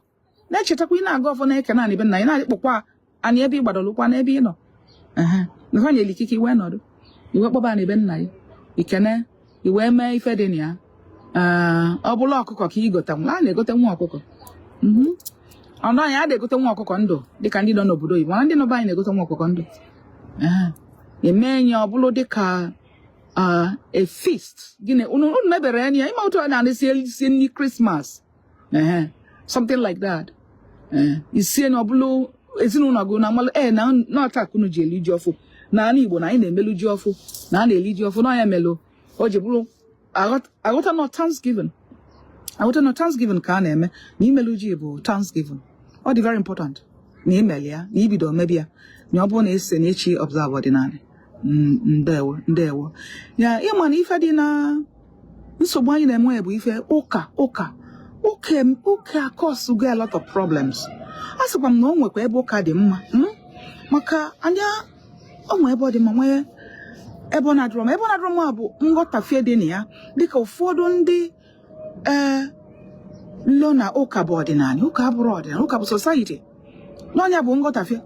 na-echetakwa. Ị na-aga ọfọ na-eke naanị be nna gị, na-akpọkwa anị ebe ị gbadolụkwa n'ebe ị nọ. Ehe, na fa nyere ikike iwe nọdụ, iwe kpọba anị be nna gị, ikene, iwee mee ife dị na ya. Ee, ọ bụla ọkụkọ ka ị gota, a na-egote nwa ọkụkọ. Ọnụ anyị a na-egote nwa ọkụkọ ndụ dịka ndị nọ n'obodo oyibo, mana ndị nọ be anyị na-egote nwa ọkụkọ ndụ. Ee, eme ya ọ bụrụ dịka a feast. Gịnị unu mebere ya ịma otu a na-esi esi nri Christmas, ehe, something like that. Ee, isie na ọ bụrụ ezinụlọ gị na amalụ, ee, na n'ọta ka unu ji eli ji ọfụ na ala Igbo, na anyị na-emelu ji ọfụ, na a na-eli ji ọfụ na ya melụ o ji bụrụ aghọta nọ Thanksgiving, aghọta nọ Thanksgiving ka a na-eme na imelu ji bụ Thanksgiving. Ọ dị very important na imeli ya, na ibido mebi ya, na ọ bụrụ na ese na echi observe ọdịnala. Ndewo, ndewo. Ya ịma na ife dị na nsogbu anyị na-enwe bụ ife ụka, ụka, ụka, ụka cause a lot of problems. A sịkwa m na o nwekwa ebe ụka dị mma, Maka anya o nwee ebe ọ dị mma, nwee ebe ọ na-adịrọ mma. Ebe ọ na-adịrọ mma bụ nghọtafie dị na ya, dịka ụfọdụ ndị ee lo na ụka bụ ọdịnala. Ụka abụrụ ọdịnala, ụka bụ society. N'ọnya bụ nghọtafie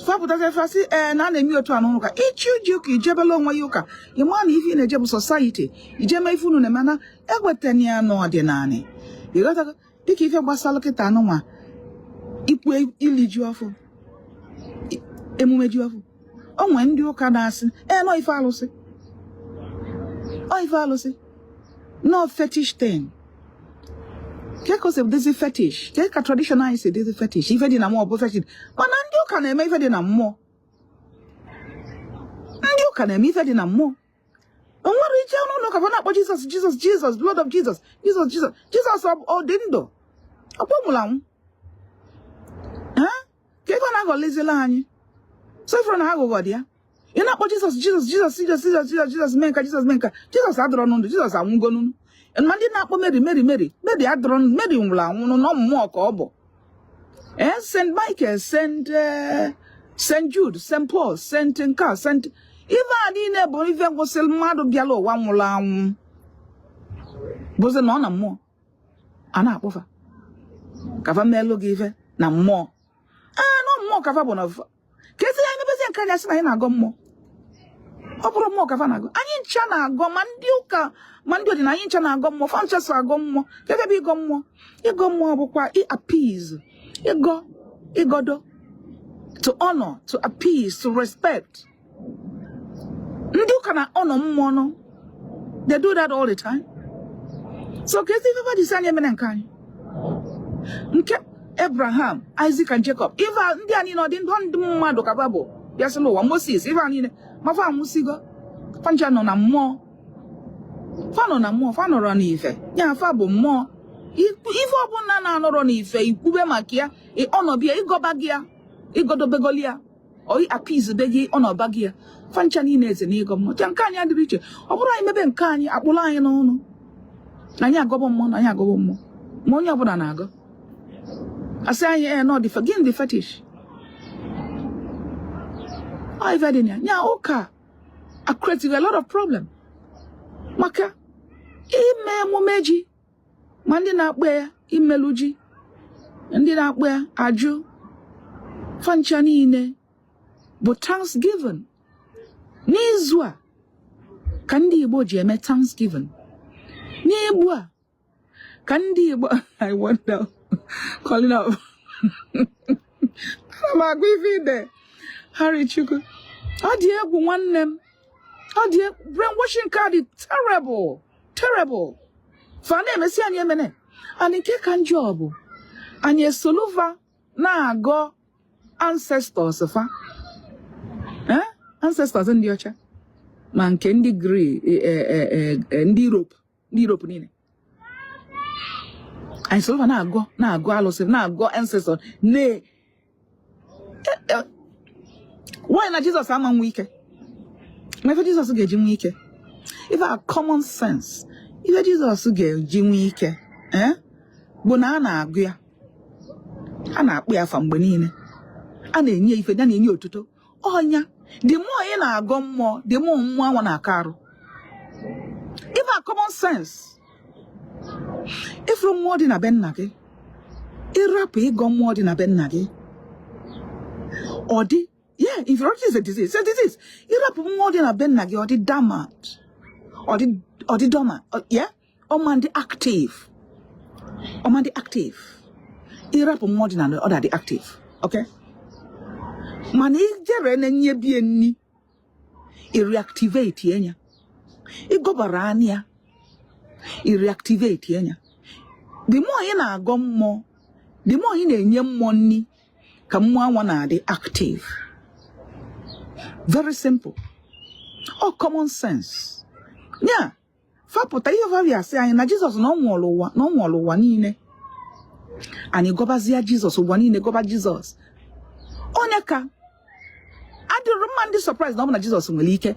fapụtasị fasị, ee, na a na-eme otu a n'ụka. Ịchị ji ụka, ijebela onwe ya ụka, ị maa na ife ị na-eje bụ society, ije mee ife unu na-eme na ewetana ya n'ọdịnala. Ịghọtago? Dịka ife gbasara kịta anụnwa ikwu ili ji ọfụ, emume ji ọfụ, o nwee ndị ụka na-asị, ee, nọ ife alụsị, ọ ife alụsị, nọ fetish thing. Ke ka o si dịzi fetish? Ke ka tradition anyị si dịzi fetish? Ife dị na mmụọ bụ fetish, mana ndị ụka na-eme ife dị na mmụọ. Ndị ụka na-eme ife dị na mmụọ. O nwere ije n'ụlọ ụka, fa na-akpọ Jizọs, Jizọs, Jizọs, blood of Jesus, Jizọs, Jizọs, Jizọs. Ọ dị ndụ? Ọkpọ nwụrụ anwụ. Ka ife na-aghọlizila anyị so ifere na aghụghọ dị ya. Ị na-akpọ Jizọs, Jizọs, Jizọs, Jizọs, Jizọs, Jizọs, Jizọs, mee nka, Jizọs, mee nka. Jizọs adọrọ ndụ, Jizọs anwụgo nunu. Ma ndị na-akpọ Mary, Mary, Mary, Mary adọrọ ndụ, Mary nwụrụ anwụ nọ mmụọ ka ọ bụ. Ee, St Michael, St St. Jude, St. Paul, St. nke a, St. Ife a niile bụ ife gwụsịrị mmadụ bịala ụwa nwụrụ anwụ, bụzi na ọ na mmụọ a na-akpọfa ka fa meelụ gị ife na mmụọ. Ee, na mmụọ ka fa bụ na ka esi anyị mebezi nke anyị, asị na anyị na-agọ mmụọ. Ọ bụrụ mmụọ ka fa na-agọ, anyị ncha na-agọ, ma ndị ụka ma ndị ọdịnala, anyị ncha na-agọ mmụọ. Fa ncha so agọ mmụọ. Ka ebe bụ ịgọ mmụọ? Ịgọ mmụọ bụkwa i-appease, ịgọ, ịgọdo, to honor, to appease, to respect. Ndị ụka na honor mmụọ nọ, they do that all the time. So ka esi ife fa ji si anyị emere nke anyị, nke Abraham, Isaac and Jacob, ife ndị a niile, ọ dị ndụ, ndị mmadụ ka fa bụ bịasị n'ụwa. Moses, ife a niile, ma fa anwụsigo. Fa ncha nọ na mmụọ, fa nọ na mmụọ, fa nọrọ n'ife ya, fa bụ mmụọ. Ife ọbụla na-anọrọ n'ife, ikwube maka ya, ọnọbịa, ịgọba gị ya, ịgọdobegoli ya, ọ appease gị, ọnọba gị ya. Fa ncha niile eze na ịgọ mmụọ. Nke anyị adịrị iche. Ọ bụrụ anyị mebe nke anyị, akpụrụ anyị n'ọnụ na anyị agọbọ mmụọ, na anyị agọbọ mmụọ. Ma onye ọbụla na-agọ, asị anyị ee nọ dị gịnị dị fetish. Ọ ife dị na ya nya ụka a created a lot of problem maka ime emume ji, ma ndị na-akpọ ya imelu ji, ndị na-akpọ ya ajụ, fancha niile bụ Thanksgiving. N'izu a ka ndị Igbo ji eme Thanksgiving. N'igbu a ka ndị Igbo, I wonder, calling up, ana m agụ ife ide Harry Chukwu. Ọ dị egwu, nwanne m, ọ dị egwu. Brainwashing ka dị terrible, terrible. Fa na-emesi anyị emene, and nke ka njọ bụ anyị esoluva na-agọ ancestors fa, eh? Ancestors ndị ọcha, ma nke ndị Greek, ndị Europe, ndị Europe niile, anyị soluva na-agọ, na-agọ alụsị, na-agọ ancestors na why na Jizọs ama nwe ike? Ma ife Jizọs ga-eji nwe ike, ife a common sense, ife Jizọs ga-eji nwe ike, eh, bụ na a na-agụ ya, a na-akpụ ya afa mgbe niile, a na-enye ife ya, na-enye otuto ọnya. The more ị na-agọ mmụọ, the more mmụọ anwa na-aka arụ. Ife a common sense. Ifuru mmụọ dị na be nna gị, ịrapụ ịgọ mmụọ dị na be nna gị, ọ dị, yeah, inferiority is a disease, it's a disease. Ịrapụ mmụọ dị na be nna gị, ọ dị dormant, ọ dị dormant, yeah, ọ ma dị active, ọ ma dị active. Ịrapụ mmụọ dị na ọ dị active, okay, mana ijere na-enye bie nni, i reactivate ya, ịgọbara anya ya, i reactivate ya. The more ị na-agọ mmụọ, the more ị na-enye mmụọ nni, ka mmụọ anwa na-adị active. Very simple, ọ common sense ya. Fapụta ihe fabi asị anyị na Jizọs na ọ nwụrụ ụwa, na ọ nwụrụ ụwa niile, anyị gọbazie Jizọs, ụwa niile gọba Jizọs. Onye ka adịrị mma ndị surprise na ọ bụ na Jizọs nwere ike,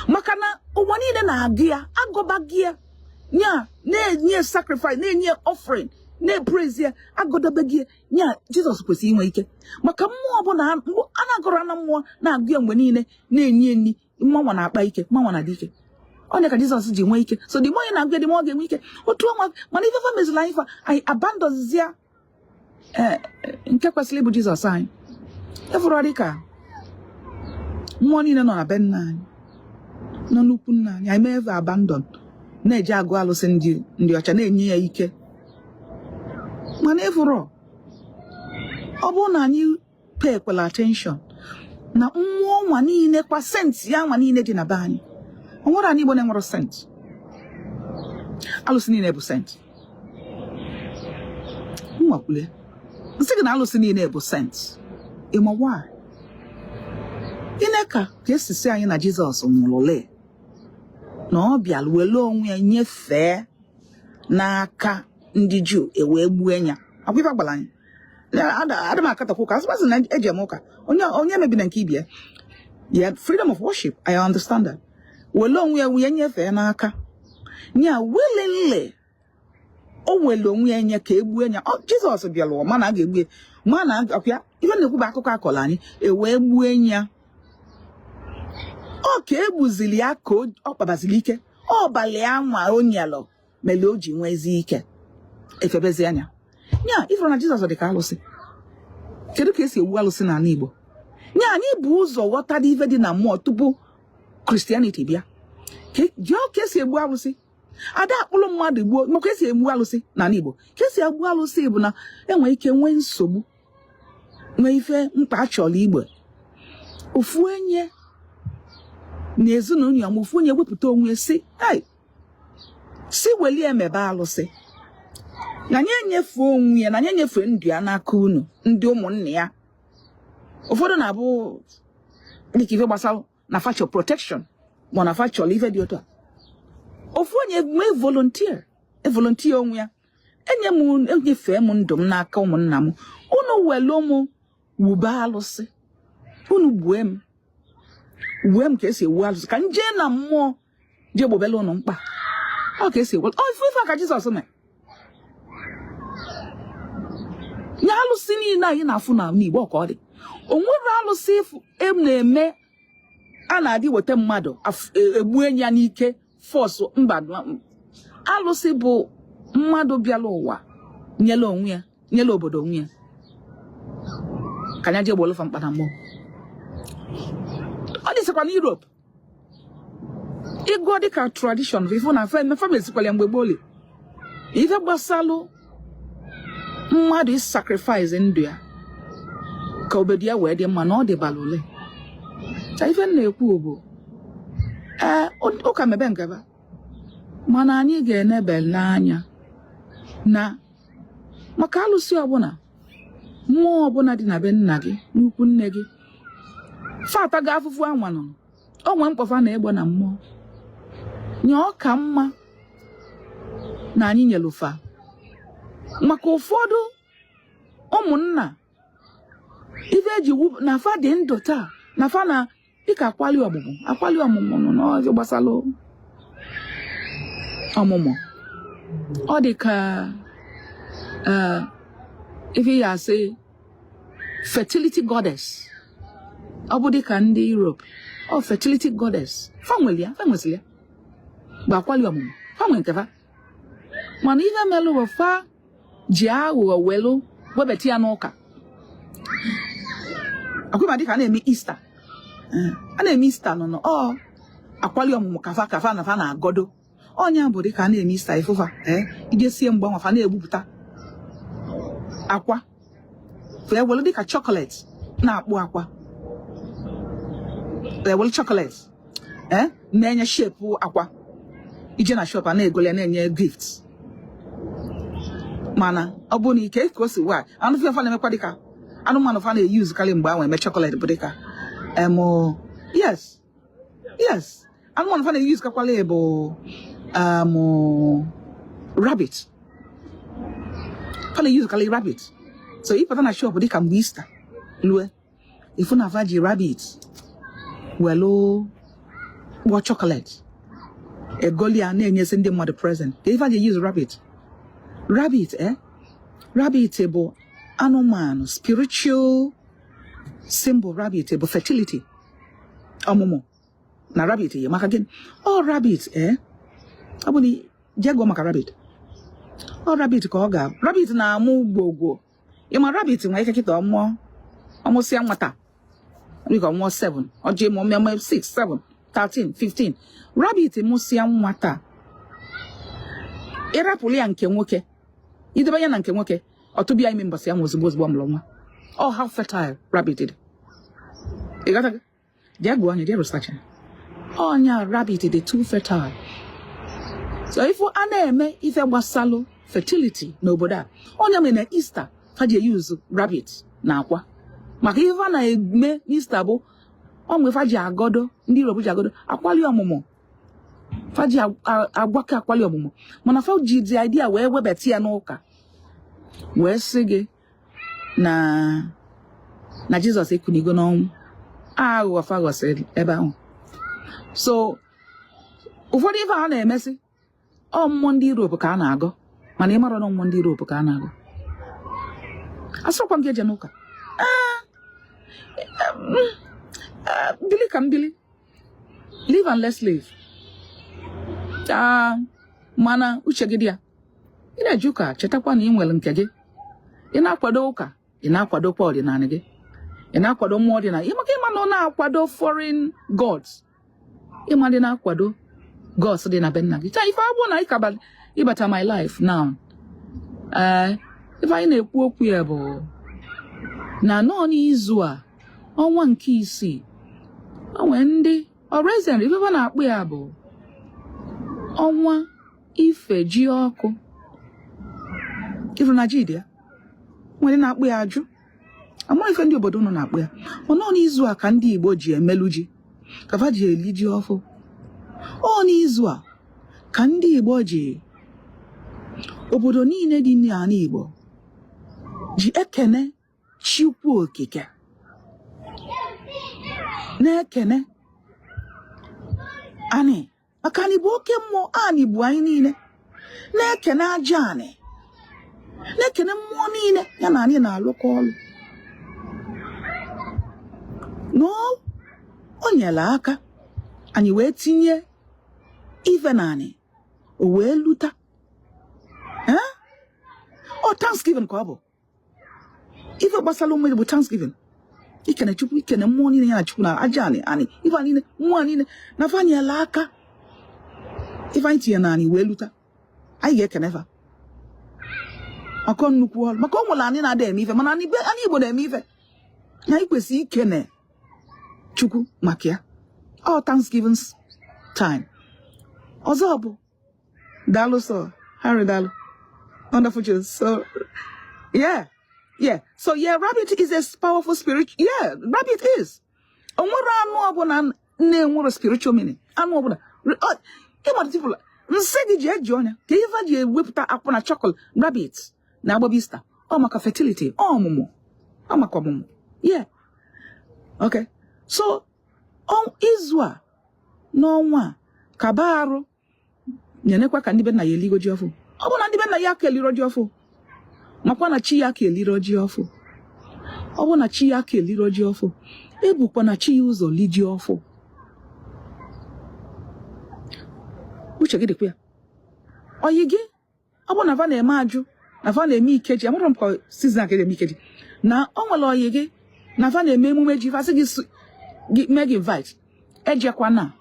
maka na ụwa niile na-agụ ya, agọba gị ya, nya na-enye sacrifice, na-enye offering, na-epraise ya, agọdobe gị nya. Jizọs kwesịrị inwe ike, maka mmụọ ọbụla a na-agọrọ na mmụọ na-agụ ya mgbe niile, na-enye nri, mmụọ na-akpa ike, mmụọ na-adị ike. Onye ka Jizọs ji nwee ike. So the more ị na-agụ ya, the more ọ ga-enwe ike. Otu ọnwa, mana ife fa meziri anyị, fa anyị abandonzia ee nke kwesịrị ịbụ Jizọs anyị. Ịfụrụ dị ka mmụọ niile nọ na be nna anyị, nọ n'ukwu nna anyị, anyị mee eve abandon, na-eji agụ alụsị ndị ọcha, na-enye ya ike. Mana ịfụrụ, ọ bụrụ na anyị pay kwela attention na mmụọ nwa niile kwa, saint ya nwa niile dị na be anyị, o nwere anyị Igbo na-enwere saint. Alụsị niile bụ saint. Nwakwule nsị gị na alụsị niile bụ saint. Ịma why? Ine ka esi si anyị na Jizọs nwụrụ lee na ọ bịara were onwe ya nyefee n'aka ndị Juu, ewee gbue ya. Akwa ife gwara anyị, ada m akatakwa ụka, asịmasị na eji eme ụka, onye onye mebiri nke ibie ya, freedom of worship, I understand that. Were onwe ya wee nyefee n'aka ya willingly. O nwere onwe ya nye ka egbue ya. Jizọs bịara ụwa mana a ga-egbu ya, mana ọkwa ife na-ekwu bụ akụkọ akọrọ anyị, e wee gbue ya. Ọ ka egbuzili ya ka ọ kpabazili ike. Ọbalị anwa o nyelụ mere o ji nwezi ike efebezi anya nya. Ifuru na Jizọs dị ka alụsị. Kedu ka esi egbu alụsị n'ala Igbo? Nya anyị bụ ụzọ ghọtara ife dị na mmụọ tupu Christianity bịa. Jụọ ka esi egbu alụsị. Ada akpụrụ mmadụ gbuo maka esi egbu alụsị n'ala Igbo. Ka esi egbu alụsị bụ na enwere ike nwee nsogbu, nwee ife mkpa achọrọ igbe, ofu onye na ezinụlọ ya, ma ofu onye wepụta onwe si hey, si welie emebe alụsị na anyị enyefe onwe ya, na anyị enyefe ndụ ya n'aka unu ndị ụmụnne ya. Ụfọdụ na-abụ dịka ife gbasara na fa chọ protection, ma na fa chọrọ ife dị otu a, ofu onye mee volunteer, e volunteer onwe ya, enye m, enyefee m ndụ m n'aka ụmụnna m, unu welu m wube alụsị, unu gbue m, gbue m ka esi ewu alụsị, ka m jee na mmụọ jee gbobele unu mkpa. Ọ ka esi ewu ọ ife ife a ka Jizọs mee nye alụsị niile anyị na-afụ na Igbo. Ka ọ dị, o nwere alụsị na-eme a na-adị weta mmadụ egbu enyi ya n'ike, force, mba. Alụsị bụ mmadụ bịara ụwa nyere onwe ya, nyere obodo onwe ya, ka anya jee gbolofa mkpa na mmụọ. Ọ dịsịkwa na Europe, ịgụọ dịka tradition, ifu na fa mesikwala ya mgbe gboo. Ife gbasalụ mmadụ sacrifice ndụ ya ka obodo ya wee dị mma na ọ dịbala ole ka ife m na-ekwu bụ ee, ụka mebe ngaba, mana anyị ga-enebele anya na maka alụsị ọbụla, mmụọ ọbụla dị na be nna gị, n'ukwu nne gị, fata ga afụfụ anwa nọ onwe mkpọfa na egbe na mmụọ nye. Ọ ka mma na anyị nyelufa, maka ụfọdụ ụmụnna ife eji wu na fa dị ndụ taa na fa na dịka akwali ọmụmụ, akwali ọmụmụ nọ n'ọzọ gbasalụ ọmụmụ. Ọ dị ka ife ya asị fertility goddess. Ọ bụ dịka ndị Europe, ọ fertility goddess fa nwere ya, fa nwesịrị ya bụ akwali ọmụmụ, fa nwere nke fa. Mana ife melụ bụ fa ji aghụghọ welu webata ya n'ụka. Akwụma dịka a na-eme Easter, a na-eme Easter nọ ọ akwali ọmụmụ kafa kafa na fa na-agọdo ọnya bụ dịka a na-eme Easter ifụfa ee ijesie mgbe nwa fa na-egbupụta akwa, fa ewelu dịka chocolate na-akpụ akwa, ewelu chocolate ee na-enye shape akwa, ije na shop a na-egole ya na-enye gift. Mana ọ bụ na ike ka o si wa anụ fa na-emekwa dịka anụmanụ fa na-eyuzu karị mgbe ahụ eme chocolate bụ dịka yes, anụmanụ fa na-eyuzu kakwala bụ rabbit. Fa na-eyuzu karị rabbit. So ịpụta na shop dịka mgbe Easter lue, ifu na fa ji rabbit welu kpụọ chocolate, egoli ya na-enyezi ndị mmadụ present. Ka ife a ji use rabbit? Rabbit, eh, rabbit bụ anụmanụ, spiritual symbol. Rabbit bụ fertility, ọmụmụ na rabbit yi. Maka gịnị? Ọ rabbit, eh, ọ bụ na jee gụọ maka rabbit, ọ rabbit ka ọ ga rabbit na-amụ gwogwo. Ịma rabbit nwere ike kịta ọmụọ, ọmụsịa nwata dịka ọmụọ 7, ọ jee mụọ 6, 7, 13, 15. Rabbit mụsịa nwata, ịrapụrụ ya nke nwoke, idebe ya na nke nwoke, ọ tụbịa ime mbọsị ya nwa ozugbo ozugbo ọ mụrụ nwa. Oh, how fertile rabbit dị! Ị ghọtago? Jee gụọ anya, jee research ya. Ọnya rabbit dị too fertile. So ife a na-eme ife gbasalụ fertility n'obodo a, onye mere na Easter fa ji use rabbit na akwa, maka ife a na-eme n'Easter bụ onwe fa ji agọdo, ndị Europe ji agọdo akwali ọmụmụ, fa ji agwakọ akwali ọmụmụ. Mana fa ji the idea wee webata ya n'ụka, wee sị gị na Jizọs ekunigo n'ọnwụ. Aghụghọ fa ghọsịrị ebe ahụ. So ụfọdụ ife a na-emesị, ọ mmụọ ndị Europe ka a na-agọ. Mana ị mara na mmụọ ndị Europe ka a na-agụ. Asọkwa m gị eje n'ụka. Bili ka m bili, live and let's live. Mana uche gị dị ya. Ị na-eje ụka, chetakwa na ị nwere nke gị. Ị na-akwado ụka, ị na-akwadokwa ọdịnala gị, ị na-akwado mmụọ ọdịnala ị, maka ịma na ọ na-akwado foreign gods, ịma ndị na-akwado gods dị na be nna gị. Taa, ife ọ bụrụ na ịkaba ịbata my life now, ee, ife anyị na-ekwu okwu ya bụ na nọ n'izu a, ọnwa nke isii, o nwee ndị ọrezen ife fa na-akpụ ya bụ ọnwa ife ji ọkụ. Ịfụ na ji dị ya, nwere na-akpụ ya ajụ amụrụ ife ndị obodo unu na-akpụ ya. Ọ nọ n'izu a ka ndị Igbo ji emelu ji, ka fa ji eli ji ọfụ. Ọ n'izu a ka ndị Igbo ji, obodo niile dị n'ala Igbo ji ekene Chukwu Okike, na-ekene anị, maka anyị bụ oke mmụọ, anyị bụ anyị niile, na-ekene aja anị, na-ekene mmụọ niile ya na anyị na-alụkọ ọlụ, na o nyere aka anyị wee tinye ife na anị, o wee luta. Eh? Ọ Thanksgiving ka ọ bụ. Ife gbasara ụmụ bụ Thanksgiving, ikene Chukwu, ikene mmụọ niile ya na Chukwu na aja anị, anị ife a niile, mmụọ a niile na fa nyere aka ife anyị tinye na anị wee luta. Anyị ga-ekene fa maka nnukwu ọrụ, maka o nwere anyị na-ada eme ife, mana anyị anyị Igbo na-eme ife na anyị kwesịrị ikene Chukwu maka ya. Ọ Thanksgiving time. Ọzọ bụ daalụ sọ Harry, daalụ, wonderful choice. So yeah, so yeah, rabbit is a powerful spirit. Yeah, rabbit is, o nwere anụ ọbụla na-enwere spiritual meaning. Anụ ọbụla ịmara people nsị gị ji eji ọnya ka ife ji ewepụta akwụ na chocolate rabbit na agbabista. Ọ maka fertility, ọ ọmụmụ, ọ maka ọmụmụ. Yeah, okay. So izu a n'ọnwa a, kaba arụ nyenekwa ka ndị be nna ya eligo ji ọfụ. Ọ bụ na ndị be nna ya aka eliro ji ọfụ, makwa na chi ya aka eliro ji ọfụ. Ọ bụ na chi ya aka eliro ji ọfụ, ebukwa na chi ya ụzọ li ji ọfụ. Uche gị dịkwa ya. Oyi gị, ọ bụ na fa na-eme ajụ, na fa na-eme ikeji, amụrụ m ka season aka eme ikeji, na o nwere oyi gị na fa na-eme emume ji, fasị gị gị mee gị invite, ejekwana,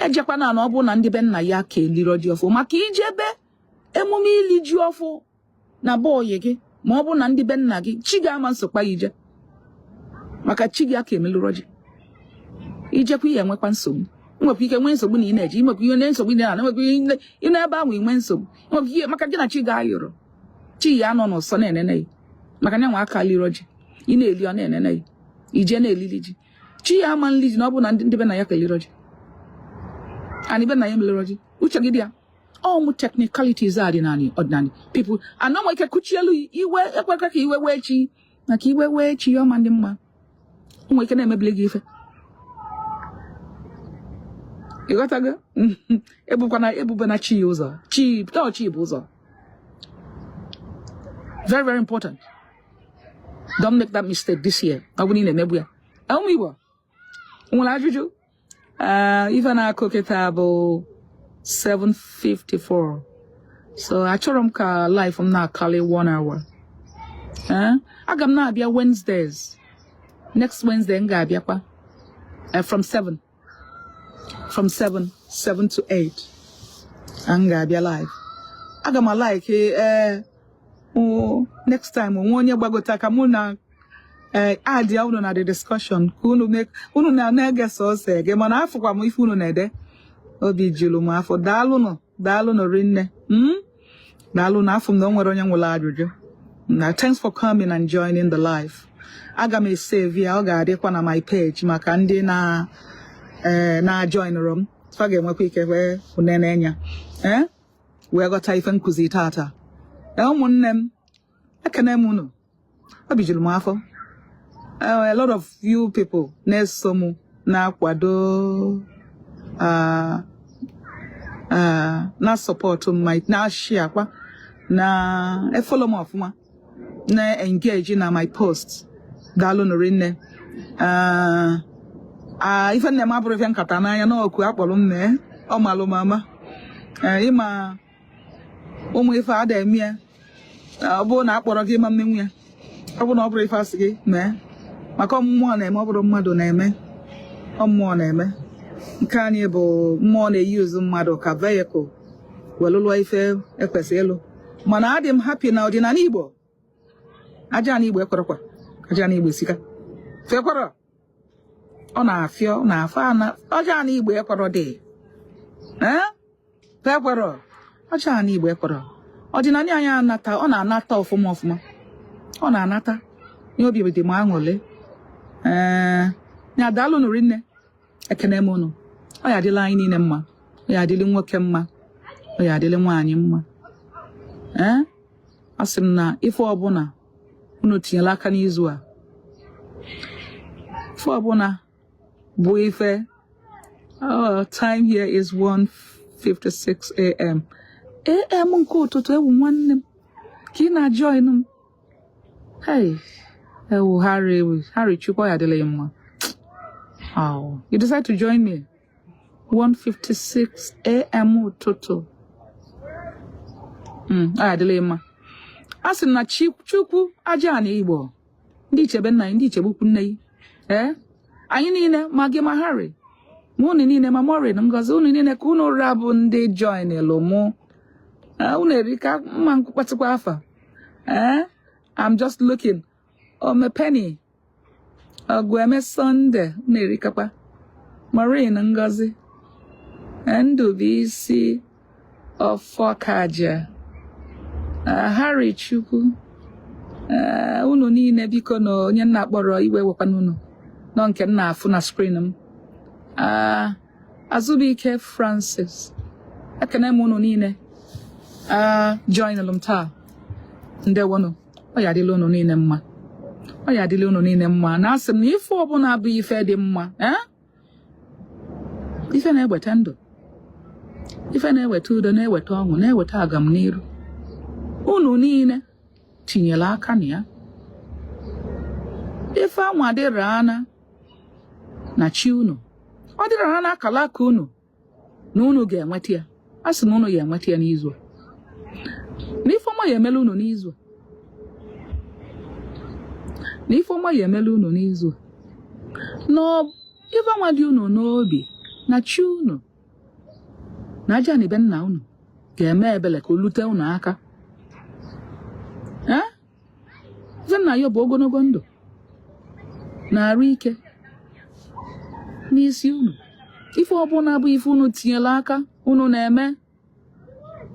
ejekwana na ọ bụ na ndị be nna ya ka eliro ji ọfụ, maka ijebe emume ili ji ọfụ na be oyi gị, ma ọ bụ na ndị be nna gị, chi ga-ama nsokwa ya ije, maka chi gị aka emelụrọ ji. Ijekwa, ihe enwekwa nsogbu. Nwekwa ike nwee nsogbu na ị na-eje, inwekwa ihe na nsogbu ị na nwekwa ihe ị nọ ebe ahụ inwe nsogbu, nwekwa ihe, maka gị na chi ga-ayọrọ, chi ya anọ n'ụsọ na-enene ya, maka na nwa aka lirọ ji. Ị na-eli, ọ na-enene ya. Ije na-elili ji, chi ya ama nli ji na ọ bụ na ndị be na ya ka elirọ ji, anyị be na ya emelirọ ji. Uche gị dị ya. Ụmụ technicalities a dị n'anị ọdịnala people anọ nwe ike kuchielu iwe. Ekwekwe ka iwe wee chi, maka iwe wee chi ọma ndị mma nwee ike na-emebili gị ife. Ịghọtago? Ebukwana ebube na chi ya ụzọ, chi ọ chi bụ ụzọ. Very, very important. Don't make that mistake this year. Ọ bụrụ na ị na-emegbu ya. Ụmụ Igbo nwere ajụjụ? Ife na-akụ kịta bụ 7:54, so achọrọ m ka live m na-akali one hour. Aga m na-abịa Wednesdays. Next Wednesday m ga-abịakwa from 7, from 7, 7 to 8 m ga-abịa live. Aga m like ee next time onwe onye gbagota ka mụ na ee add unu na the discussion, ka unu unu na na-ege sọsọ ege, mana afụkwa m ife unu na-ede, obi juru m afọ. Daalụnụ, daalụnụ rinne. Daalụnụ. Afọ m na o nwere onye nwere ajụjụ na. Thanks for coming and joining the live. Aga m esave ya, ọ ga-adịkwa na my page maka ndị na ee na-joinụrụ m. Fa ga-enwekwa ike wee nene anya ee wee ghọta ife nkụzi tata. Ee, ụmụnne m, ekene m unu, obi juru m afọ. A lot of you people na-eso m na-akwado. Na support m, my na share kwa, na efollow m ọfụma, na engage na my post. Daalụ rinne. Ife nne m abụrụ ife nkata n'anya na ọkụ akpọrọ m mee ọ malụ m ama. Ịma ụmụ ife ada eme ya, ọ bụrụ na akpọrọ gị ma mmenwu ya, ọ bụrụ na ọ bụrụ ife asị gị mee, maka ọmmụọ na-eme, ọ bụrụ mmadụ na-eme, ọ mmụọ na-eme. Nke anyị bụ mmụọ na-eyuzu mmadụ ka vehicle wee lụọ ife ekwesị ịlụ. Mana adị m happy na ọdịnala Igbo, aja ana Igbo ekwerọkwa, aja ana Igbo esika fekwara, ọ na-afịọ, ọ na-afọ ana, aja ana Igbo ekwerọ dị ee fekwere, aja ana Igbo ekwerọ. Ọdịnala anyị anata, ọ na-anata ọfụma ọfụma, ọ na-anata nye obi dị m aṅụrị. Ee, ya, daalụ nụ rinne. Ekene m unu. Ọ ya adịla anyị niile mma, ọ ya adịlị nwoke mma, ọ ya adịlị nwaanyị mma. Ee, asị m na ife ọbụla unu tinyere aka n'izu a, ife ọbụla bụ ife. Oh, time here is 1:56 a.m. a.m. nke ụtụtụ. Ewu, nwanne m, ka ị na-join m. Hey, ewu, Harry, Harry Chukwu, ọ ya adịla ya mma. Oh, you decide to join me 1:56 a.m. ụtụtụ. Ọ ya adịla ya mma. A sị m na Chukwu aja ana Igbo, ndị ichebe nna anyị, ndị ichebe ukwu nne yi, ee, anyị niile, ma gị ma Harry, ma unu niile, ma Maureen Ngozi, unu niile, ka unu rabụ ndị join lụ mụ. Unu erika mma mkpatịkwa afa. Ee, I'm just looking. Omepeni Ọgụeme Sunday, unu erikakwa. Maureen Ngozi, Ndụbụisi Ọfọkaja, Harry Chukwu, unu niile, biko, na onye nna kpọrọ iwe wekwana unu nọ nke m na-afụ na screen m. Azụbụike Francis, ekene m unu niile joinụlụ m taa. Ndewonụ. Ọ ya adịla unu niile mma, ọ ya adịla unu niile mma. Na asị m na ife ọbụla bụ ife dị mma, eh? Ife na-eweta ndụ, ife na-eweta udo, na-eweta ọṅụ, na-eweta agamniru, unu niile tinyere aka na ya, ife anwa dịrị ana na chi unu, ọ dịrị ana akala aka unu na unu ga-enweta ya. A sị na unu ga-enweta ya n'izu a, na ife ọma ya emela unu n'izu a, na ife ọma ya emela unu n'izu a, na ife ọma dị unu n'obi, na chi unu na aja na ibe nna unu ga-eme ebele ka o lute unu aka. Ee, ife nna ya bụ ogologo ndụ na arụ ike n'isi unu. Ife ọbụla bụ ife unu tinyere aka, unu na-eme,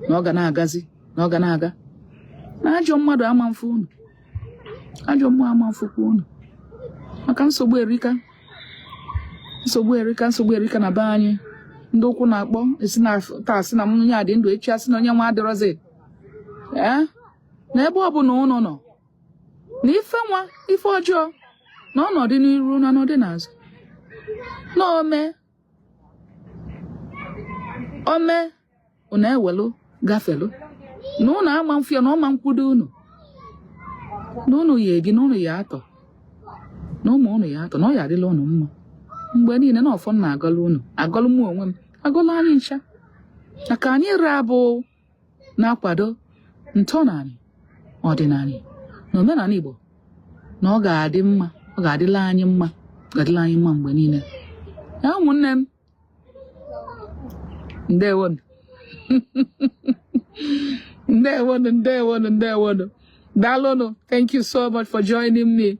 na ọ ga na-agazi, na ọ ga na-aga, na ajọ mmadụ ama mfu unu, ajọ mmụọ ama mfukwa unu, maka nsogbu erika, nsogbu erika, nsogbu erika na be anyị. Ndị ụkwụ na-akpọ esi na taa sị na m onye a dị ndụ, echi asị na onye nwa adịrọzi. Ee, na ebe ọbụla unu nọ, na ife nwa, ife ọjọọ na ọnọdụ n'iru na ọnọdụ n'azụ, na ome ome unu ewelu gafelu, na unu ama mfu ya, na ọma nkwudo unu, na unu ya ebi, na unu ya atọ, na ụmụ unu ya atọ, na ọ ya adịla unu mma mgbe niile, na ọfọ na agọlụ unu, agọlụ mụ onwe m, agọlụ anyị ncha, na ka anyị rabụ na-akwado ntọnanị, ọdịnala na omenala Igbo, na ọ ga-adị mma, ọ ga-adịla anyị mma, ọ ga-adịla anyị mma mgbe niile. Ya, ụmụnne m, ndewonu, ndewonu, ndewonu, ndewonu, daalụnụ. Thank you so much for joining me.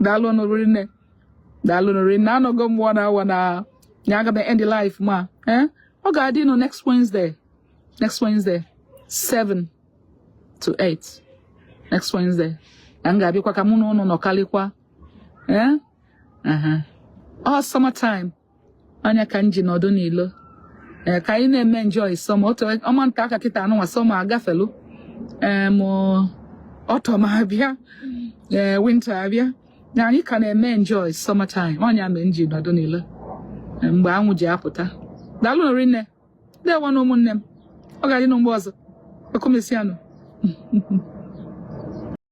Daalụnụ rinne, daalụnụ rinne. Anọgo m one hour na ya. Aga m end the live ma, eh, ọ ga-adị nụ next Wednesday, next Wednesday 7 to 8, next Wednesday ka m ga-abịakwa ka mụ na ụnụ nọkalịkwa. Eh, aha, ọ summertime anya ka m ji nọdụ n'ilo. Ee, ka anyị na-eme enjoy summer. Otu ọma nta aka kịta anụnwa, summer agafelu, em, autumn abịa, ee, winter abịa, na anyị ka na-eme enjoy summertime. Ọnya mere m ji nọdụ n'ilo. Ee, mgbe anwụ ji apụta. Daalụ rinne. Ndewo na ụmụnne m. Ọ ga-adị na mgbe ọzọ. Ekomesianụ.